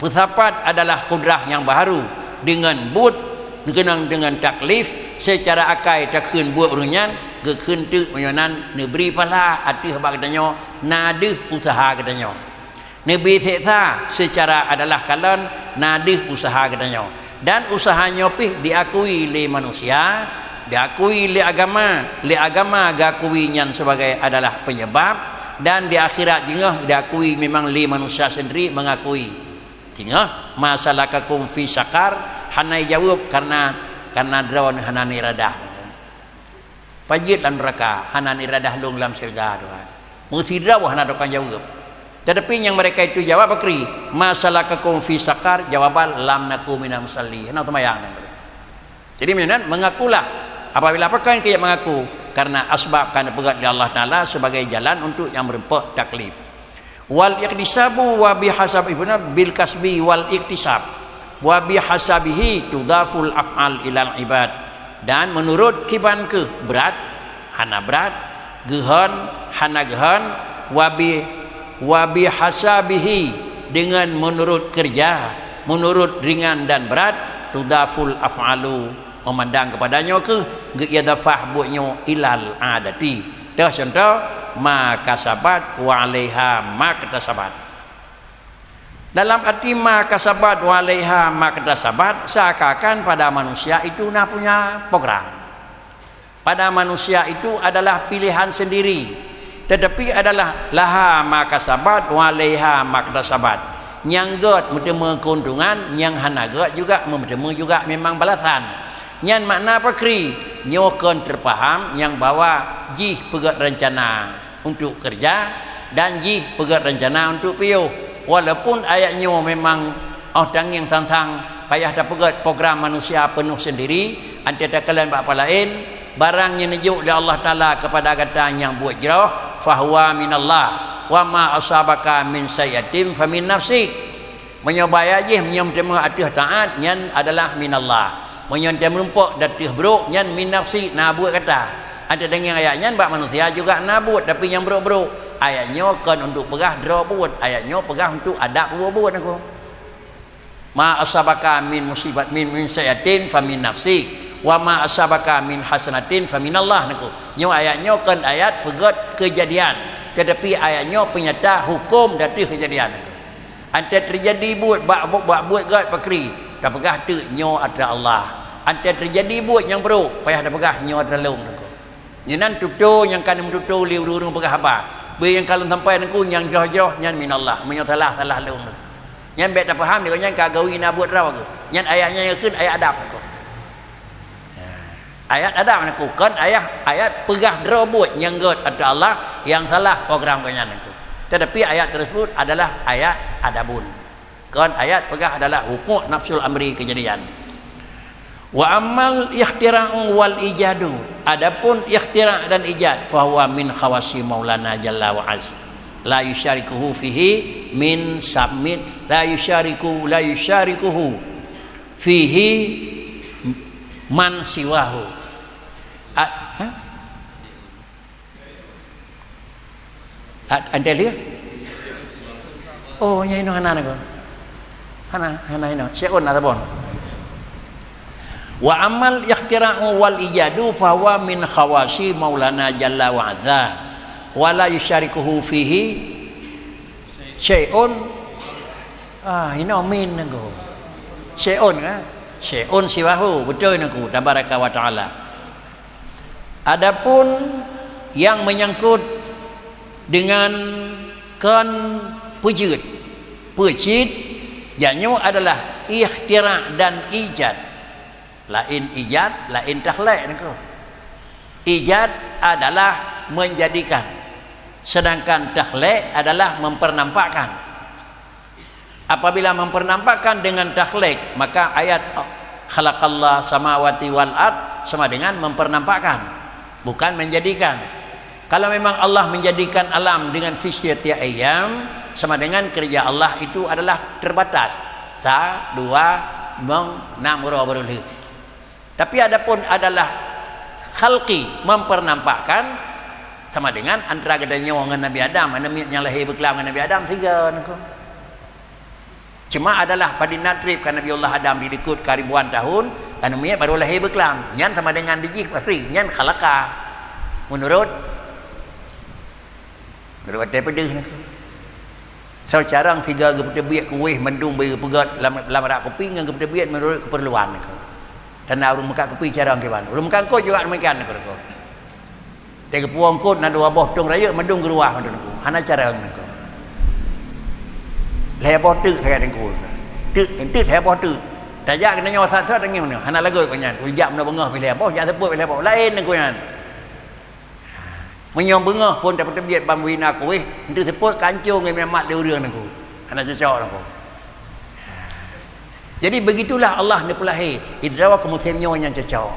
Peusapat adalah kudrah nyang baharu deungon buet, keunong deungon taklif, seucara akai takheun buet ureuëng nyan, geukheun teuk meunyoe nan neubri pahala ateueh bak geutanyoe na deuh useuha geutanyoe. Neubri seksa seucara adalah kalon na deuh useuha geutanyoe. Dan useuha nyoe pih diakui lé manusia, diakui lé agama, lé agama geukui nyan sebagai adalah penyebab, dan di akhirat jingeuh diakui memang lé manusia sendiri mengakui. Jingeuh, "Ma salakakum fi saqar?" Hana jaweueb karena, karena droeneuh hana iradah. Pajoh lam neuraka, hana iradah lôn lam syeuruga, Tuhan. Meusidroe hana tukang jaweueb. Tetapi nyang mereka itu jawab pakri, "Ma salakakum fi saqar?" Jawaban, "Lam naku minal musalli." Hana seumayang mereka. Jadi, meunan mengakulah. Apabila pakon keu mengaku, karena asbab ka neupeugét lé Allah Taala sebagai jalan untuk nyang meureumpok taklif. Wal iktisabu wa bihasabi, bil kasbi wal iktisab. Wa bihasabihi tudaful af'al ilal ibad. Dan menurut kiban keuh brat, hana brat, geuhon, hana geuhon, wa bi, wa bihasabihi, dengan menurut kerja, menurut ringan dan berat, tudaful af'alu, memandang kepada nyoe keuh geuidafah buet nyoe ilal adati. Teuh contoh, ma kasabat wa alaiha maktasabat. Dalam arti ma kasabat wa alaiha maktasabat, seakan-akan pada manusia itu na punya program. Pada manusia itu adalah pilihan sendiri, tetapi adalah laha ma kasabat wa alaiha maktasabat. Nyang gét meuteumé keuntungan, nyang hana gét juga meuteumé juga memang balasan. Nyan makna pakri, nyoe kon teupaham nyang bahwa jih peugét rencana untuk kerja dan jih peugét rencana untuk piôh. Walaupun ayat nyoe memang óh tangieng sang-sang payah tapeugét program manusia peunoh sendiri, anté takalon bak palaén, barang nyang neujok lé Allah Taala kepada gata nyang buet jroh, fahuwa minallah, wa ma asabaka min sayyi'atin famin nafsik. Meunyoe baya jih, meunyoe meuteumé ateueh taát, nyan adalah minallah. Meunyoe teumeureumpok ateueh brok, nyan min nafsi, na buet gata. Anté deungon ayat nyan bak manusia juga na buet, tapi nyang brok-brok. Ayat nyoe kon untuk peugah droe buet, ayat nyoe peugah untuk adab buet-buet aku. Ma asabaka min musibat min, min sayyi'atin fa min nafsi, wa ma asabaka min hasanatin fa minallah, neukheun. Nyoe ayat nyoe kon ayat peugét keujadian, tetapi ayat nyoe peunyata huköm ateueh keujadian, neukheun. Anté teujadi buet bak, bak buet gét pakri, tapeugah teuk nyoe atra Allah. Anté teujadi buet nyang brok, payah tapeugah nyoe atra lôn, neukheun. Nyoe nan tutoe nyang ka neumeututoe lé ureuëng-ureuëng peugah haba. Beu nyang ka lôn sampai, neukheun, nyang jroh-jroh nyan minallah, meunyoe salah, salah lôn. Nyan bék tapaham, nyoe nyan ka gawi na buet droe keuh. Nyan ayat nyan geukheun ayat adab, neukheun. Ayat adab, neukheun, kon ayat, ayat peugah droe buet nyang gét atra Allah, nyang salah program geuh nyan, neukheun. Tetapi ayat tersebut adalah ayat adabun. Kon ayat peugah adalah hukuk nafsul amri keujadian. Wa ammal ikhtira'u wal ijadu, adapun ikhtira' dan ijad, fahuwa min khawasi Maulana Jalla wa Az. La yusyarikuhu fihi min samin, la yusyariku, la yusyarikuhu fihi man siwahu. A-, ha? At-, antai lheueh? Oh, nyan inoe hana nanggroe. Hana, hana inoe. Syai'un ataupun. Wa ammal ikhtira'u wal ijadu fahuwa min khawasi Maulana Jalla wa Azza. Wa la yusyarikuhu fihi syai'un. Ah, inoe min nanggroe. Syai'un, kan? Syai'un siwahu. Beutôi nanggroe. Tabaraka wa ta'ala. Adapun yang menyangkut dengan Kon peujeuet, peucit, nyan nyoe adalah ikhtira' dan ijad. Laén ijad, laén takhlek niko. Ijad adalah menjadikan, sedangkan takhlek adalah mempernampakkan. Apabila mempernampakkan dengan takhlek, maka ayat khalaqallah samawati wal ard sama dengan mempernampakkan, bukan menjadikan. Kalau memang Allah menjadikan alam dengan fi sittati ayyam, sama dengan kerja Allah itu adalah terbatas. Sa, dua, mong, nam uroe baru lheueh. Tapi adapun adalah khalqi, mempernampakkan, sama dengan antara geutanyoe ngon Nabi Adam, aneuk miet nyang lahé beuklam ngon Nabi Adam, siga niko. Cuma adalah padum na treb ka Nabiullah Adam dilikot ka ribuan tahun, aneuk miet baru lahé beuklam. Nyan sama dengan dijih pasti, nyan khalaqa. Menurut, menurut watée peudeuh niko. Soe carông siga geupeuteubiet kuweh mandum beu geupeugét lam, lam rak kupi ngon geupeuteubiet menurut keperluan niko. Dan na ureuëng meukat kupi carông kiban. Ureuëng meukat eungkôt juga demikian niko. Teugeupue eungkôt na dua boh tong rayeuk mandum geuruwah mandum niko. Hana carông niko. Lhée boh teuk sagai teungku. Teuk, teuk lhée boh teuk. Tajak keunoe nyoe sat-sat teungoh nyoe. Hana lagot keu nyan. Kujak meunoe beungoh pih lhée boh, jak seupôt pih lhée boh. Laén niko nyan. Meunyoe beungoh phon tapeuteubiet ban bubena kuweh, teuteupeue kancong ngon mimak lé ureuëng niko. Hana cocok niko. Jadi, begitulah Allah neupeulahé, idroe keu musém nyoe nyang cocok.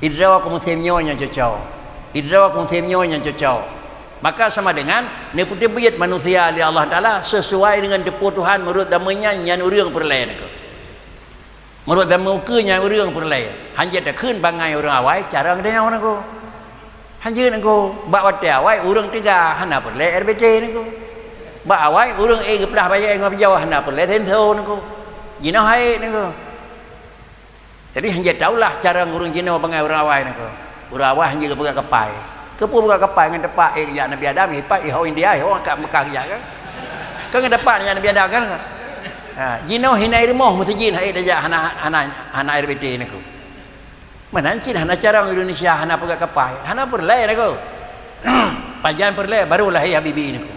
Idroe keu musém nyoe nyang cocok. Idroe keu musém nyoe nyang cocok. Maka sama dengan neupeuteubiet manusia lé Allah Taala sesuai dengan teupeue Tuhan meunurot zaman nyan, nyan ureuëng peureulée niko. Meunurot zaman ukeue nyan ureuëng peureulée. Hanjeuet takheun bangai ureuëng awai carông geutanyoe niko. Hanjeuet niko. Bak watée awai ureuëng teuga hana peureulée R B T niko. Bak awai ureuëng ék geuplah bajée ngon peujawa hana peureulée senso niko. Jinoe hai niko. Jadi hanjeuet taulah carông ureuëng jinoe bangai ureuëng awai niko. Ureuëng awai hanjeuet geupeugah kapai. Keupeue buka kapai ngon teumpat ék jak Nabi Adam, ipat iho India, iho kat Mekah jak kan? Kan ngon teumpat jak Nabi Adam kan? Ha, jinoe hina rumoh meuseujid hai tajak hana, hana, hana R B T niko. Meunan cit hana carông Indonesia hana peugah kapai, hana peureulée niko. Pajan peureulée baru lahé Habibie niko.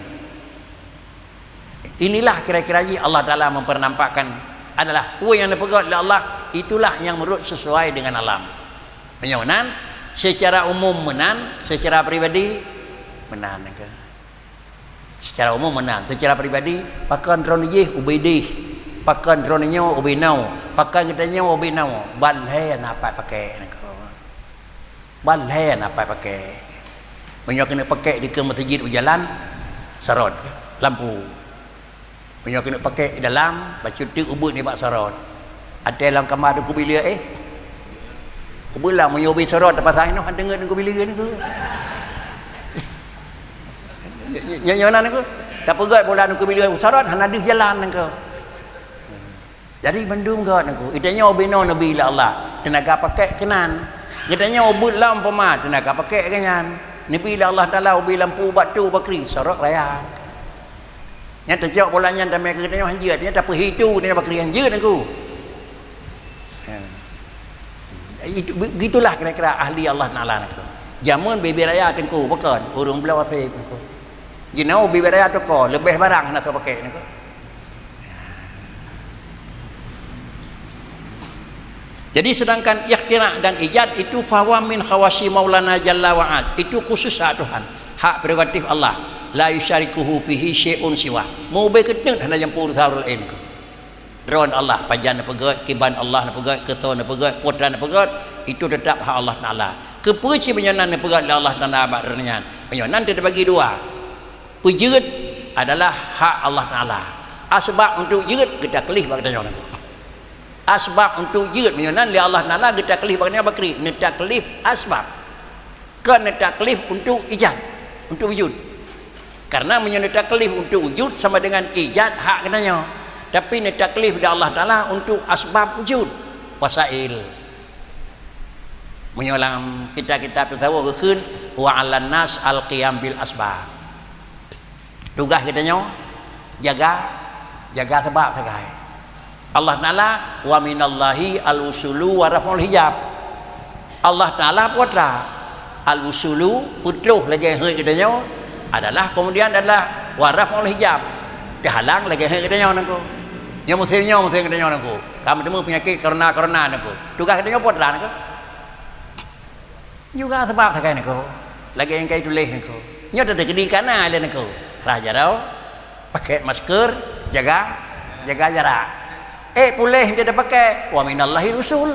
Inilah kira-kira jih Allah Taala mempernampakkan adalah peue nyang neupeugét lé Allah, itulah nyang meurot sesuai dengan alam. Meunyoe nan, secara umum meunan, secara pribadi meunan ke. Secara umum meunan, secara pribadi pakon droeneuh jih ubé deh, pakon droeneuh nyoe ubé noe, pakon geutanyoe ubé noe, ban lhée na pat pakék niko. Ban lhée na pat pakék. Meunyoe keuneuk pakék dikeue meuseujid u jalan, sorot lampu. Meunyoe keuneuk pakék dalam, bacut teuk ubeuet nibak sorot. Até lam kama teungku bileue, eh. Ubeuet lam meunyoe ubé sorot tapasang inoe han deungoe teungku bileue niko. Nyoe, nyoe nan niko. Tapeugét bola teungku bileue u sorot hana deuh jalan niko. Jadi mandum gét niko. Geutanyoe ubé noe neubi lé Allah, teunaga pakék keunan. Geutanyoe ubeuet lam umpama, teunaga pakék keunan. Neubi lé Allah Taala ubé lampu bak tu bakri, sorot raya. Nyan teucok bola nyan tamé keu geutanyoe hanjeuet, nyan tapeuhi tu geutanyoe bakri hanjeuet niko. Ha. Itu, be-, begitulah kira-kira ahli Allah Taala niko. Jameun bibit raya teungku, bukon, ureuëng bloe sép niko. Jinoe bibit raya teuko, leubeh barang hana soe pakék niko. Jadi, sedangkan ikhtira' dan ijad itu fahuwa min khawasi Maulana Jalla wa Azza. Itu khusus hak Tuhan, hak prerogatif Allah. La yusyarikuhu fihi syai'un siwa. Mubé keuteuk hana jampu urusan ureuëng laén keu. Droen Allah, pajan neupeugét, kiban Allah neupeugét, keusoe neupeugét, putra neupeugét, itu tetap hak Allah Taala. Keupeue cit meunyoe nan neupeugét lé Allah Taala bak droeneuh nyan? Meunyoe nan teubagi dua. Peujeuet adalah hak Allah Taala. Asbab untuk jeuet geutaklif bak geutanyoe niko. Asbab untuk jeuet meunyoe nan lé Allah Taala geutaklif bak geutanyoe bakri, neutaklif asbab. Kon neutaklif untuk ijad, untuk wujud. Karena meunyoe neutaklif untuk wujud sama dengan ijad hak geutanyoe. Tapi neutaklif lé Allah Taala untuk asbab wujud, wasail. Meunyoe lam kitab-kitab tasawuf geukheun, "Wa 'alan nas al-qiyam bil asbab." Tugaih geutanyoe jaga, jaga sabab sagai. Allah Taala, "Wa minallahi al-usulu wa raf'ul hijab." Allah Taala putra al-usulu, peutroh lagée heuet geutanyoe, adalah kemudian adalah Wa raf'ul hijab. Teuhalang lagèe hai geutanyoe nangko. Nyoe musém nyoe, musém geutanyoe nangko. Ka meuteumé peunyakét corona-corona nangko. Tugaih geutanyoe peue teuma nangko? Juga sabab sagai nangko. Lagèe nyang ka ituléh nangko. Nyoe teukeudi kana lé nangko. Rhah jaroe, pakai masker, jaga, jaga jarak. Eh, puléh dia dah pakai, wa minallahil usul.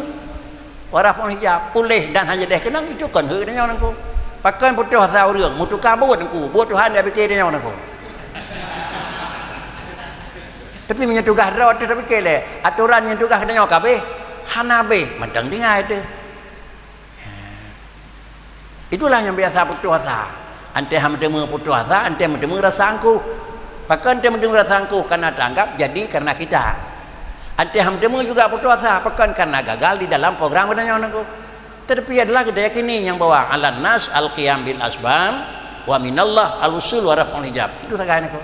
Wa raf'ul hijab, puléh dan hana jadeh keunong, itu kon heuet tanyoe nangko. Pakon putôh asa ureueng, meutuka buet nangko, buet Tuhan dak pike tanyoe nangko. Tapi meunyoe tugaih droe teuh tapike lé, atoran nyang tugaih tanyoe ka abéh, hana abéh, mantong tinggai teuh. Itulah nyang biasa putôh asa. Anté han meuteumé putôh asa, anté meuteumé rasa angkuh. Pakon anté meuteumé rasa angkuh? Karena taanggap jadi karena kita. Anté han meuteumé juga putôh asa, pakon? Karena gagal di dalam program geutanyoe nangko. Tetapi adalah kita yakini nyang bahwa alan nas al qiyam bil asbab wa minallah al usul wa raf'ul hijab. Itu sagai nangko.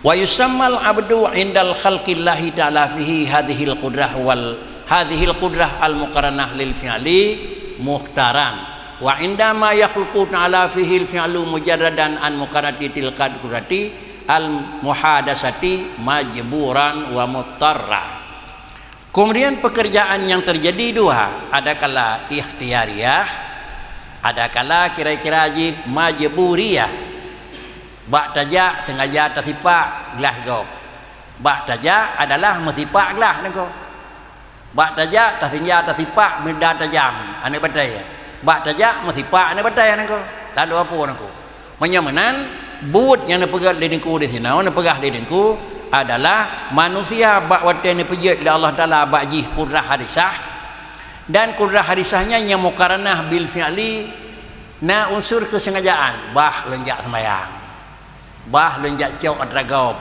Wa yusammal abdu indal khalqillahi ta'ala fihi hadhil qudrah wal, hadhil qudrah al muqaranah lil fi'li mukhtaran. Wa indama yakhluqu ta'ala fihil fi'lu mujarradan an muqaranati tilkal qudrati al muhadasati majburan wa muttarra. Kemudian pekerjaan yang terjadi dua, adakala ikhtiyariyah, adakala kira-kira jih majburiyah. Bak tajak sengaja tasipak glah gob. Bak tajak adalah meusipak glah nangko. Bak tajak tasinja tasipak meudada tajam aneuk batée. Bak tajak meusipak aneuk batée nangko. Lalu apa nangko? Meunyoe meunan, buet nyang neupeugah lé Teungku di sinoe, neupeugah lé Teungku adalah manusia bak watée neupeujeuet lé Allah Taala bak jih kudrah hadisah, dan kudrah hadisah nyan nyang mukaranah bil fi'li, na unsur keusengajaan, bah lôn jak seumayang, bah lôn jak cok atra gob.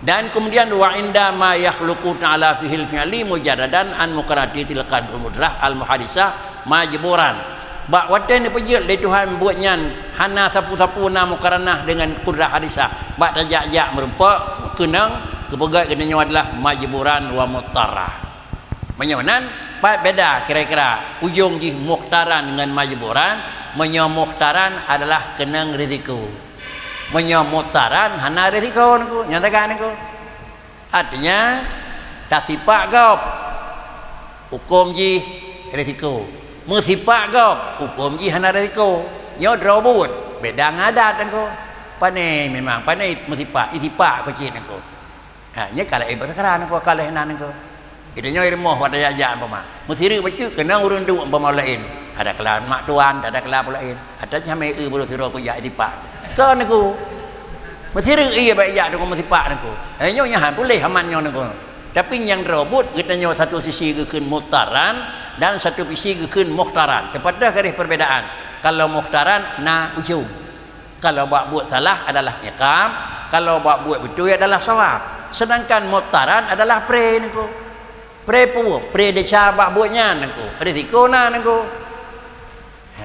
Dan kemudian, wa inda ma yakhluqu ta'ala fihil fi'li mujarradan an mukarati tilkal mudrah al muhadisah majburan. Bak watée neupeujeuet lé Tuhan buet nyan hana sapeue-sapeue na mukaranah deungon kudrah hadisah, bak tajak-jak meurumpok keunong geupeugét geutanyoe adalah majburan wa mutarra. Meunyoe nan, pat beda kira-kira ujong jih mukhtaran ngon majburan. Meunyoe mukhtaran adalah keunong risiko. Meunyoe mutaran hana risiko nangko, nyang takan nangko. Artinya, tasipak gob, huköm jih risiko. Meusipak gob, huköm jih hana risiko. Nyoe droe buet, beda ngon adat nangko. Pane memang, pane meusipak, isipak keu cit nangko. Ha, nyan ka laén peukara nangko, ka lheueh nan nangko. Geutanyoe i rumoh watée jak-jak umpama. Meusireuk bacut keunong ureuëng duek umpama laén. Ada kala mak tuan, ada kala peue laén. Ada jamé eu bulu siro kujak isipak. Ka nangko. Meusireuk iya baik jak nangko meusipak nangko. Hai nyoe nyan han puléh aman nyoe nangko. Tapi nyang droe buet geutanyoe satu sisi geukheun mutaran dan satu sisi geukheun mukhtaran. Teupadah garéh perbedaan. Kalau mukhtaran na ujong. Kalau bak buet salah adalah iqab, kalau bak buet beutôi adalah sawab. Sedangkan mutaran adalah pre nangko. Pre peue? Pre desya bak buet nyan nangko. Risiko na nangko. Ha.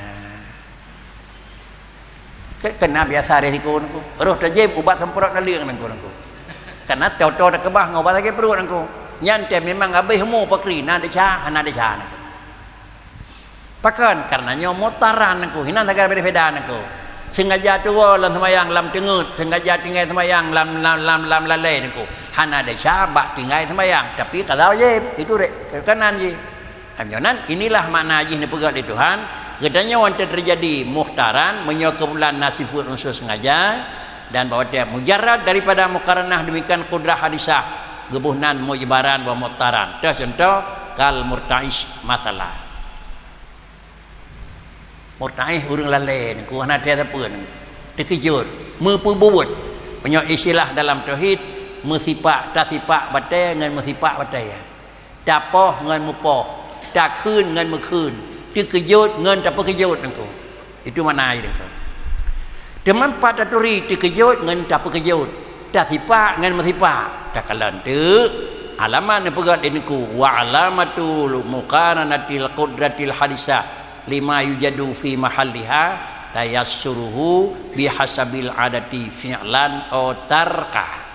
Ke-, kena biasa risiko nangko. Roh tajém ubat semprot naleueng nangko, nangko. Karena toto takeubah ngon ubat sakét pruet nangko. Nyan teuh memang habéh umu pakri na desya, hana desya nangko. Pakon? Karena nyoe mutaran nangko, hinan sagai beda-beda nangko. Sengaja tuwoe lam seumayang lam teungeut, sengaja tinggai seumayang lam, lam, lam, lam lalée nangko. Hana desya bak tinggai seumayang, tapi kada wajéb. Itu rek, rekanan jih. Nyoe nan, inilah makna jih neupeugah lé Tuhan, geutanyoe watée teujadi mukhtaran, meunyoe keubeulan na sifeuet unsur sengaja, dan bahwa tiap mujarrad daripada mukaranah demikian kudrah hadisah, geuboh nan mujbaran wa mutaran. Teuh contoh, kal murtaish masalah. Murtaish ureuëng lalée nangko hana teupeue nangko. Teukeujot, meupeubuet. Meunyoe istilah dalam tauhid, meusipak, tasipak batée ngon meusipak batée. Tapoh ngon meupoh, takheun ngon meukheun, teukeujot ngon tapeukeujot nangko. Itu makna ayat nangko. Teuma pat taturi teukeujot ngon tapeukeujot, tasipak ngon meusipak. Takalon teuk, alamat neupeugah lé nangko, wa alamatul muqaranatil qudratil hadisah lima yujadu fi mahalliha tayassuruhu bihasabil adati fi'lan aw tarka.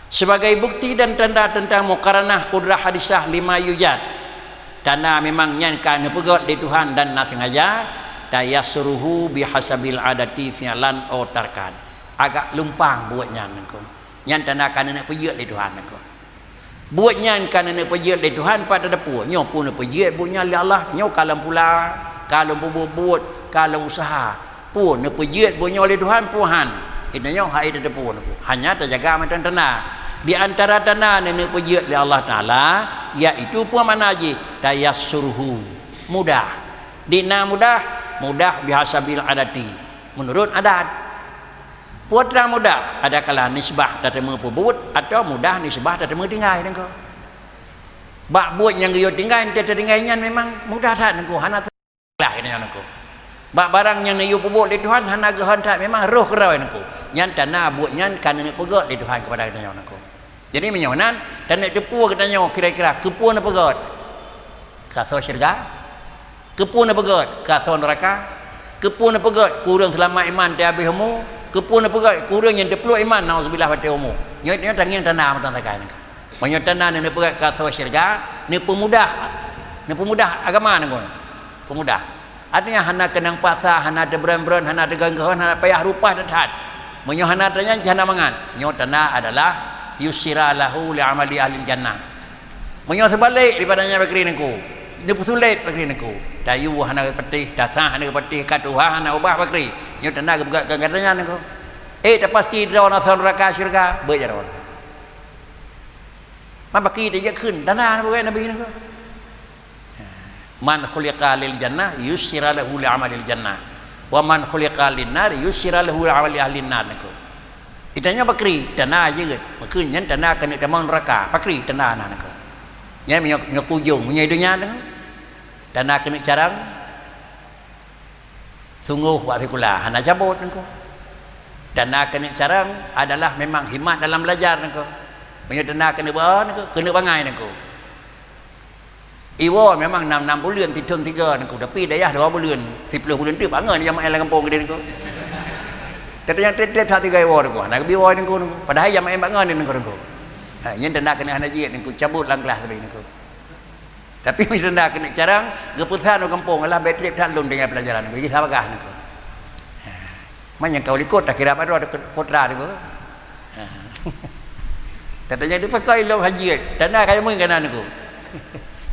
Sebagai bukti dan tanda tentang mukaranah kudrah hadisah lima yujad, Tanda memang nyan ka neupeugét lé Tuhan dan na sengaja, tayassuruhu bihasabil adati fi'lan aw tarkan. Agak lumpang buet nyan nangko. Nyan tanda ka neuneuk peujeuet lé Tuhan nangko. Buet nyan ka neuneuk peujeuet lé Tuhan pat tateupeue. Nyoe peue neupeujeuet buet nyan lé Allah. Nyoe ka lom pula, ka lom peubuet-buet, ka lom useuha. Peue neupeujeuet buet nyoe lé Tuhan, peue han. Geutanyoe hana tateupeue nangko. Hanya tajaga mantong tanda. Di antara tanda neuneuk peujeuet lé Allah Taala, yaitu peue makna jih? Tayassuruhu. Mudah. Di na mudah, mudah bihasabil adati. Meunurot adat. Peue treuk mudah, adakala nisbah tateumé peubuet, atawa mudah nisbah tateumé tinggai nangko. Bak buet nyang geuyue tinggai, enteuk tatinggai nyan memang mudah that nangko, hana teulah nyan nangko. Bak barang nyang neuyue peubuet lé Tuhan, hana geuhon that, memang roh keurôi nangko. Nyan tanda buet nyan ka neuneuk peugét lé Tuhan keupada geutanyoe nangko. Jadi meunyoe nan, taneuk teupeue geutanyoe kira-kira keupeue neupeugét keu asoe syeuruga, keupeue neupeugét keu asoe neuraka, keupeue neupeugét keu ureuëng seulamat iman teuhabéh umu, keupeue neupeugét keu ureuëng nyang teupluek iman, nauzubillah, watée umu. Nyoe, nyoe tangieng tanda mantong sagai nangko. Meunyoe tanda neupeugét keu asoe syeuruga, neupeumudah, neupeumudah agama nangko. Peumudah. Artinya hana keunong paksa, hana teubreun-breun, hana teuganggu, hana payah rupah that-that. Meunyoe hana teuh nyan, hana mangat. Nyoe tanda adalah yusira lahu li amali ahlil jannah. Meunyoe seubalek daripada nyan bakri nangko, neupeusulet bakri nangko. Tayue hana geupatéh, tasah hana geupatéh, ka tuha hana ubah bakri. Nyoe tanda geupeugah keu gata nyan nangko. Eh, tapasti droe na asoe neuraka syeuruga, beujaroe neuraka. Man bakri tajak kheun, tanda na bukai Nabi nangko. Man khuliqa lil jannah, yusira lahu li amalil jannah. Wa man khuliqa lin nar, yusira lahu li amali ahlin nar nangko. Geutanyoe bakri, tanda jeuet. Makheun nyan tanda keuneuk tamong neuraka. Bakri, tanda na nangko. Nyan meunyoe, nyoe kujong, meunyoe donya nangko. Tanda keuneuk carang, sunggoh wak sikula, hana cabot nangko. Tanda keuneuk carang adalah memang himat dalam belajar nangko. Meunyoe tanda keuneuk beu nangko, keuneuk bangai nangko. Iwoe memang nam, nam buleuen sithon tiga nangko, tapi dayah dua buleuen, siploh buleuen teuk bangai nyang maén lam gampông geude nangko. Teuntang nyang treb-treb that tiga iwoe nangko, hana geubi woe nangko, nangko. Padahai nyang maén bangai nangko, nangko. Ha, nyan tanda keuneuk hana jeuet nangko, cabot lam kelas teubi nangko. Tapi meunyoe tanda keuneuk carang, geupeusan u gampông, alah, bèk treb that lôn tinggai peulajaran nangko, jih sabagah nangko. Ha. Man nyang ka u likot takira bak droe putra nangko. Ha. Tanda nyang dipakai lom hana jeuet. Tanda kaya meukeuna nangko.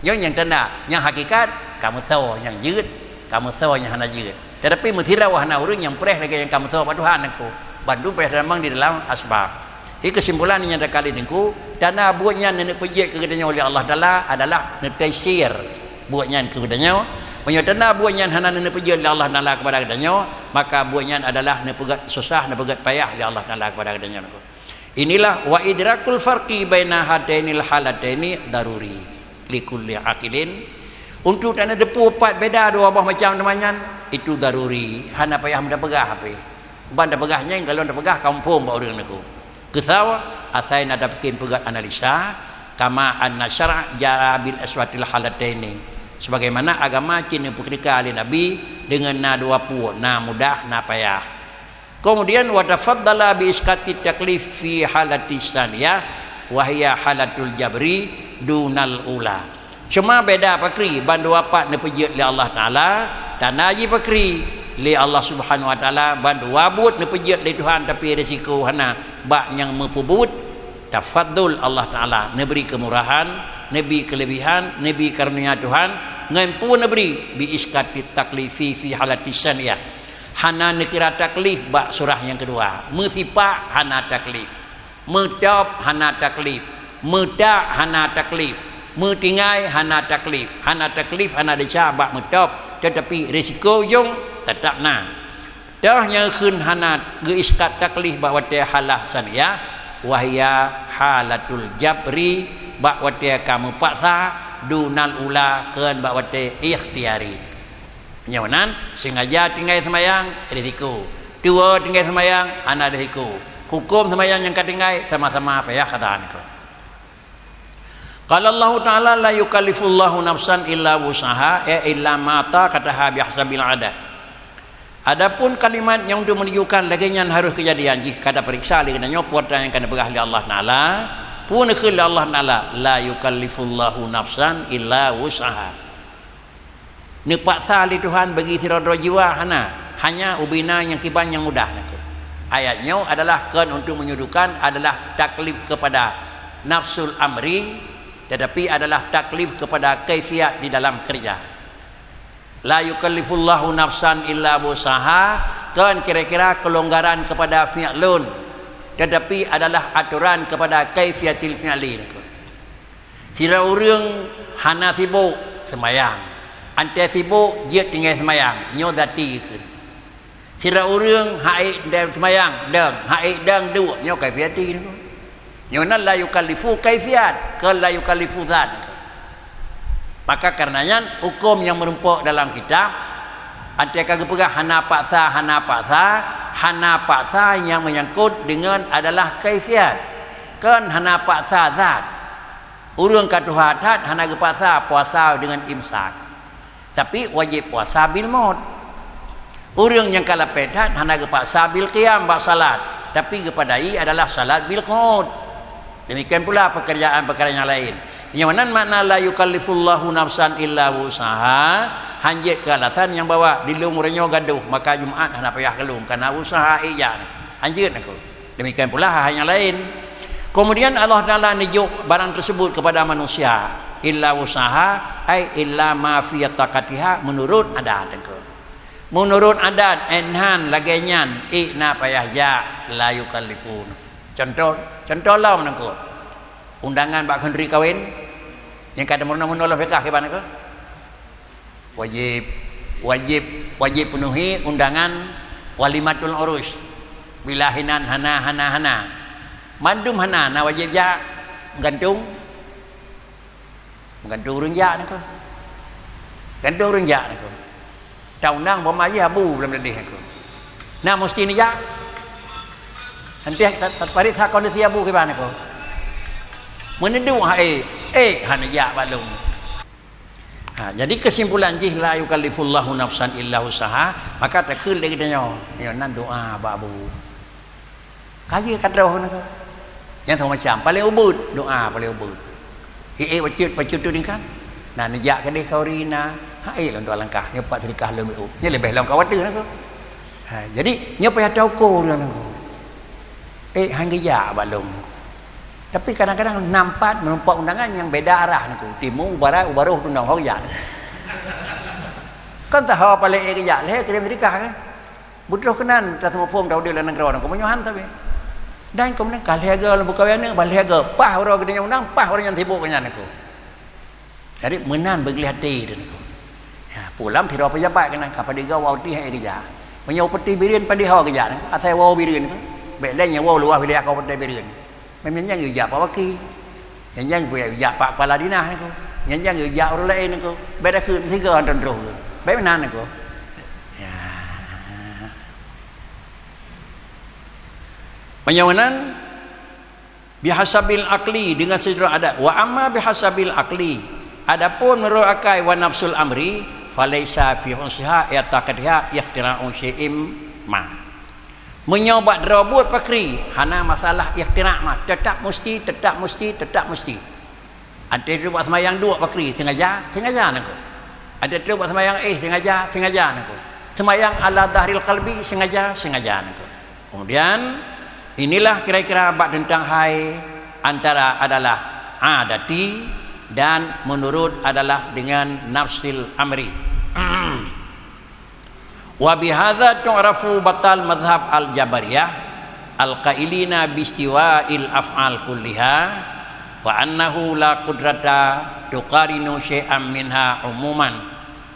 Nyoe nyang tanda, nyang hakikat, ka meusoe nyang jeuet, ka meusoe nyang hana jeuet. Tetapi meusidroe hana ureuëng nyang preh lagée nyang ka meusoe bak Tuhan nangko. Bandum payah tamong di dalam asbab. Jadi kesimpulan nyang teuka lé nangko, tanda buet nyan neuneuk peujeuet keu geutanyoe lé Allah Taala adalah neuteusir buet nyan keu geutanyoe. Meunyoe tanda buet nyan hana neuneuk peujeuet lé Allah Taala keupada geutanyoe, maka buet nyan adalah neupeugét susah, neupeugét payah lé Allah Taala keupada geutanyoe. Inilah wa idrakul farqi baina hatainil halataini daruri likulli aqilin. Untuk taneuk teupeu pat beda dua boh macam teuma nyan, itu daruri, hana payah meudapeugah hapé. Ban tapeugah nyan, galon tapeugah kampung bak ureuëng nangko. Keusawa, asai na tapike peugét analisa, kama anna syara' jara bil aswatil halataini. Sebagaimana agama cit neupeukeutika lé Nabi deungon na dua peue, na mudah, na payah. Kemudian, wa tafaddala bi isqatit taklif fi halati tsaniyah, wa hiya halatul jabri dunal ula. Cuma beda pakri, bandua pat neupeujeuet lé Allah Taala, tanda jih pakri lé Allah Subhanahu Wa Taala, bandua buet neupeujeuet lé Tuhan, tapi risiko hana bak nyang meupeubuet. Tafaddul Allah Taala, neubri keumurahan, neubri keuleubihan, neubri karunia Tuhan, ngon peue neubri, bi isqatit taklifi fi halati tsaniyah. Hana neukira taklif bak surah nyang keudua. Meusipak hana taklif. Meutôb hana taklif. Meutak hana taklif. Meutinggai hana taklif. Hana taklif hana desya bak meutôb, teutapi risiko ujong teutap na. Toh nyang kheun hana geu-isqat taklif bak watée halah tsaniyah, wa hiya halatul jabri, bak watée ka meupaksa, dunal ula, kheun bak watée ikhtiyari. Nyoe nan, sengaja tinggai seumayang, risiko. Tuwoe tinggai seumayang, hana risiko. Huköm seumayang nyang ka tinggai, sama-sama payah kata niko. Qala Allahu Ta'ala, "La yukallifullahu nafsan illa wus'aha, ay illa ma taqataha bihasabil adah." Adapun kalimat nyang untuk menunjukkan lagée nyan harus keujadian jih, ka tapeuriksa lé geutanyoe peue nyang ka neupeugah lé Allah Ta'ala, Peue neukheun lé Allah Taala, "La yukallifullahu nafsan illa wus'aha." Neupaksa lé Tuhan bagi sidroe-droe jiwa hana, hanya ubena nyang kiban nyang mudah neukheun. Ayat nyoe adalah kon untuk menyudukan adalah taklif kepada nafsul amri, tetapi adalah taklif kepada kaifiat di dalam kerja. "La yukallifullahu nafsan illa wus'aha", kon kira-kira kelonggaran kepada fi'lun, tetapi adalah aturan kepada kaifiatil fi'li neukheun. Sidroe ureuëng hana sibok seumayang, antée sibok jeuet tinggai seumayang, nyoe zati kheun. Sidroe ureuëng hak ék deueng seumayang, deueng, hak ék deueng duek, nyoe kaifiati neukheun. Nyoe nan la yukallifu kaifiat, kon la yukallifu zat. Maka kareuna nyan huköm nyang meurumpok dalam kitab, antée ka geupeugah hana paksa, hana paksa, hana paksa nyang meunyangkot deungon adalah kaifiat, kon hana paksa zat. Ureuëng ka tuha that hana geupaksa puasa deungon imsak, tapi wajéb puasa bil maut. Ureuëng nyang ka lapée that hana geupaksa bil qiyam bak salat, tapi geupadai adalah salat bil qu'ud. Demikian pula pekerjaan-pekerjaan nyang laén. Nyang meunan makna la yukallifullahu nafsan illa wus'aha, hanjeuet keu alasan nyang bahwa di lôn uroe nyoe gadôh, maka Jumaat hana payah keu lôn, kareuna usaha ék jak. Hanjeuet neukheun. Demikian pula hal-hal nyang laén. Kemudian Allah Taala neujok barang tersebut kepada manusia, illa wus'aha, ai illa ma fi taqatiha, menurut adat neukheun. Menurut adat, eh, nyan, lagée nyan, ék na payah jak, la yukallifu. Contoh, contoh lom neukheun. Undangan bak khanduri kawen, nyang ka deungoe-deungoe lom fiqah kiban neukheun. Wajéb, wajéb, wajéb peunuhi undangan walimatul urus. Bila hinan hana, hana, hana. Mandum hana, na wajéb jak. Meugantung. Meugantung ureuëng jak neukheun. Gantung ureuëng jak neukheun. Taundang peumayah abu lam leudeh neukheun. Na musti neujak. Entah ta-, ta-, parit ha kondisi abu kiban neukheun. Meuneuduek ha ék, ék hana jak bak lôn. Ha, jadi kesimpulan jih, la yukallifullahu nafsan illa wus'aha, maka takheun lé geutanyoe, nyoe nan doa bak abu. Kayée ka troh neukheun. Nyang sama macam, paléng ubeuet, doa paléng ubeuet. Ék-ék bacut, bacut tu ningkan. Na neujak keudeh khanduri na, ha ék lôn dua langkah, nyoe pat teulikah lôn miôk. Nyoe leubeh lom khawatir neukheun. Ha, jadi nyoe payah tauko ureuëng neukheun. Ék han geujak bak lôn. Tapi kadang-kadang na pat meureumpok undangan nyang beda arah neukheun. Timu, u barat, u barôh, tundong ho geujak. Kan taho paléng ék geujak lé kirim sedekah kan. Beutroh keunan taseumaphom taudeb lam nanggroe neukheun, meunyoe han sabe. Dan keumudian ka lhée goe lam peukawen aneuëk, bah lhée goe, paih uroe geutanyoe undang, paih uroe nyan sibok geuh nyan neukheun. Jadi meunan beugléh até teuh neukheun. Ya, pulang sidroe peujabat keunan ka padub goe wau tih ék geujak. Meunyoe peutih bireuen padub ho geujak neukheun, asai wau bireuen neukheun. Bék lé nyoe wau luwah wilayah kabupaten bireuen. Memang nyang geujak pak waki. Nyang nyang geujak pak kepala dinas neukheun. Nyang nyang geujak ureuëng laén neukheun. Bék takheun sigoe hantom troh kheun. Bék meunan neukheun. Ya. Meunyoe meunan, bihasabil aqli, dengan sidroe adat. Wa amma bihasabil aqli, adapun menurut akai, wa nafsul amri, falaisa fi husniha i'taqadiha ikhtira'u syai'im ma. Meunyoe bak droe buet pakri, hana masalah ikhtira' ma, teutap musti, teutap musti, teutap musti. Antée trok bak seumayang duek pakri, sengaja, sengaja neukheun. Antée trok bak seumayang éh, sengaja, sengaja neukheun. Seumayang ala dhahril qalbi, sengaja, sengaja neukheun. Kemudian, inilah kira-kira bak teuntang hai antara adalah adati dan menurut adalah dengan nafsil amri. Wa bihadza tu'rafu batal madhhab al-Jabariyah al-qailina bistiwa'il af'al kulliha wa annahu la qudrata tuqarinu syai'an minha umuman,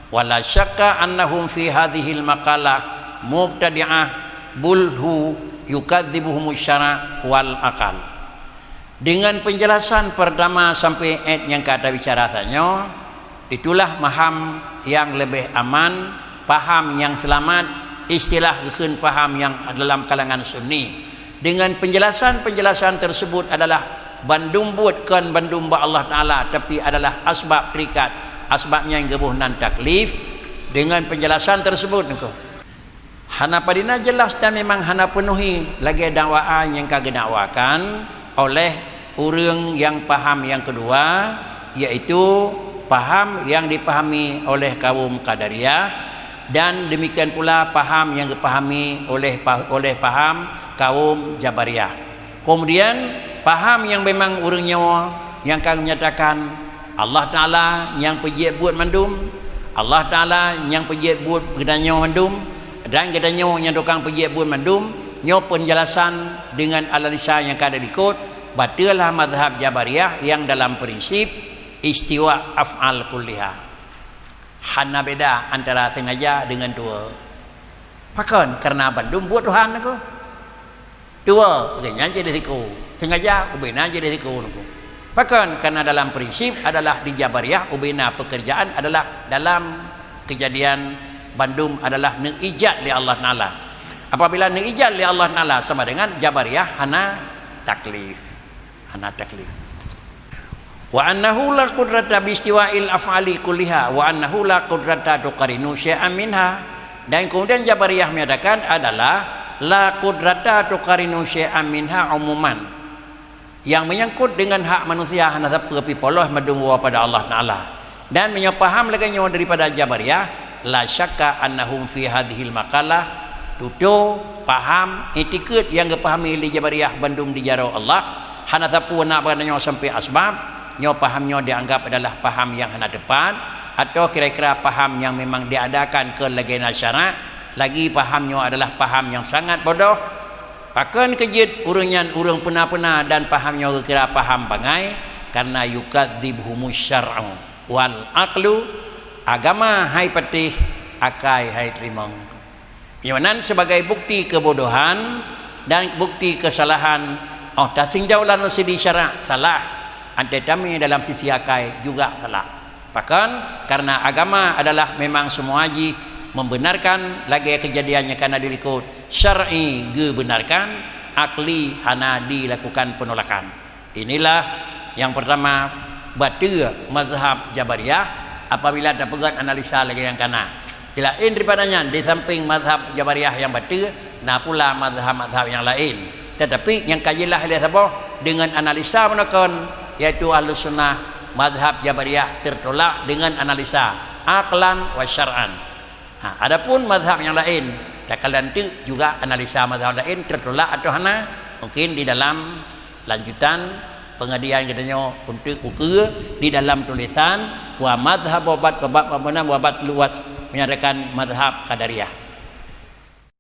wa la syakka annahum fi hadzihil maqalah mubtadi'ah bulhu yukadzibuhumus syara' wal aqal. Dengan penjelasan pertama sampai ayat nyang ka tabicara tanyoe, itulah maham nyang leubeh aman, paham nyang seulamat, istilah geukheun paham nyang dalam kalangan Sunni. Dengan penjelasan-penjelasan tersebut adalah bandum buet kon bandum bak Allah Taala, tapi adalah asbab terikat, asbab nyang geuboh nan taklif. Dengan penjelasan tersebut, hana padina jelas dan memang hana peunuhi lagée dakwaan nyang ka geudakwakan oleh Ureuëng nyang paham nyang keudua, yaitu paham nyang dipahami oleh kaum Qadariyah, dan demikian pula paham nyang geupahami oleh pa-, oleh paham kaum Jabariyah. Kemudian, paham nyang memang ureuëng nyoe nyang ka menyatakan Allah Taala nyang peujeuet buet mandum, Allah Taala nyang peujeuet buet geutanyoe mandum, dan geutanyoe nyang tukang peujeuet buet mandum, nyoe peunjelasan deungon analisa nyang ka dilikot, bateulah mazhab Jabariyah nyang dalam prinsip istiwa af'al kulliha. Hana beda antara sengaja deungon tuwo. Pakon? Karena bandum buet Tuhan aku. Tuwo, ubena jadi siku. Sengaja, ubena jadi siku aku. Pakon? Karena dalam prinsip adalah di Jabariyah, ubena pekerjaan adalah dalam kejadian bandum adalah neuijat lé Allah Taala. Apabila neuijat lé Allah Taala sama dengan Jabariyah hana taklif. Hana taklif. Wa annahu la qudrata bi istiwa'il af'ali kulliha, wa annahu la qudrata tuqarinu syai'an minha. Dan kemudian Jabariyah menyatakan adalah la qudrata tuqarinu syai'an minha umuman. Yang menyangkut dengan hak manusia hana sapeue pih polos mandum woe pada Allah Taala. Dan meunyoe paham lagée nyoe daripada Jabariyah, la syakka annahum fi hadhil maqalah, tutoe, paham, itikeuet nyang geupahami lé Jabariyah bandum di jaroe Allah, hana sapeue na bak nyoe sampai asbab, nyoe paham nyoe dianggap adalah paham nyang hana teupat, atau kira-kira paham nyang memang diadakan keu lagée na syarak, lagi paham nyoe adalah paham nyang sangat bodoh. Pakon keu jeuet ureuëng nyan ureuëng peuna-peuna dan paham nyoe geukira paham bangai, karena yukadzibhumus syar'u wal aqlu, agama hai patéh, akai hai teurimong. Nyoe nan sebagai bukti keubodohan dan bukti keusalahan, oh, tasindau lam sisi syarak salah, até tamé dalam sisi akai juga salah. Pakon? Karena agama adalah memang semua jih membenarkan lagée kejadian nyang kana dilikot, syar'i geubenarkan, akli hana dilakukan penolakan. Inilah yang pertama, bateu mazhab Jabariyah apabila tapeugét analisa lagée nyang kana. Di laén daripada nyan, di samping mazhab Jabariyah nyang bateu, na pula mazhab-mazhab nyang laén. Tetapi nyang ka jeulaih lé saboh, deungon analisa meunakon, yaitu Ahlus Sunnah, mazhab Jabariyah tertolak deungon analisa, aqlan wa syar'an. Ha, adapun mazhab nyang laén, takalon teuk juga analisa mazhab laén tertolak atau hana, mungkin di dalam lanjutan pengajian geutanyoe untuk ukeue di dalam tulisan wa mazhab wabat wabat wabat luas menyatakan mazhab Qadariyah.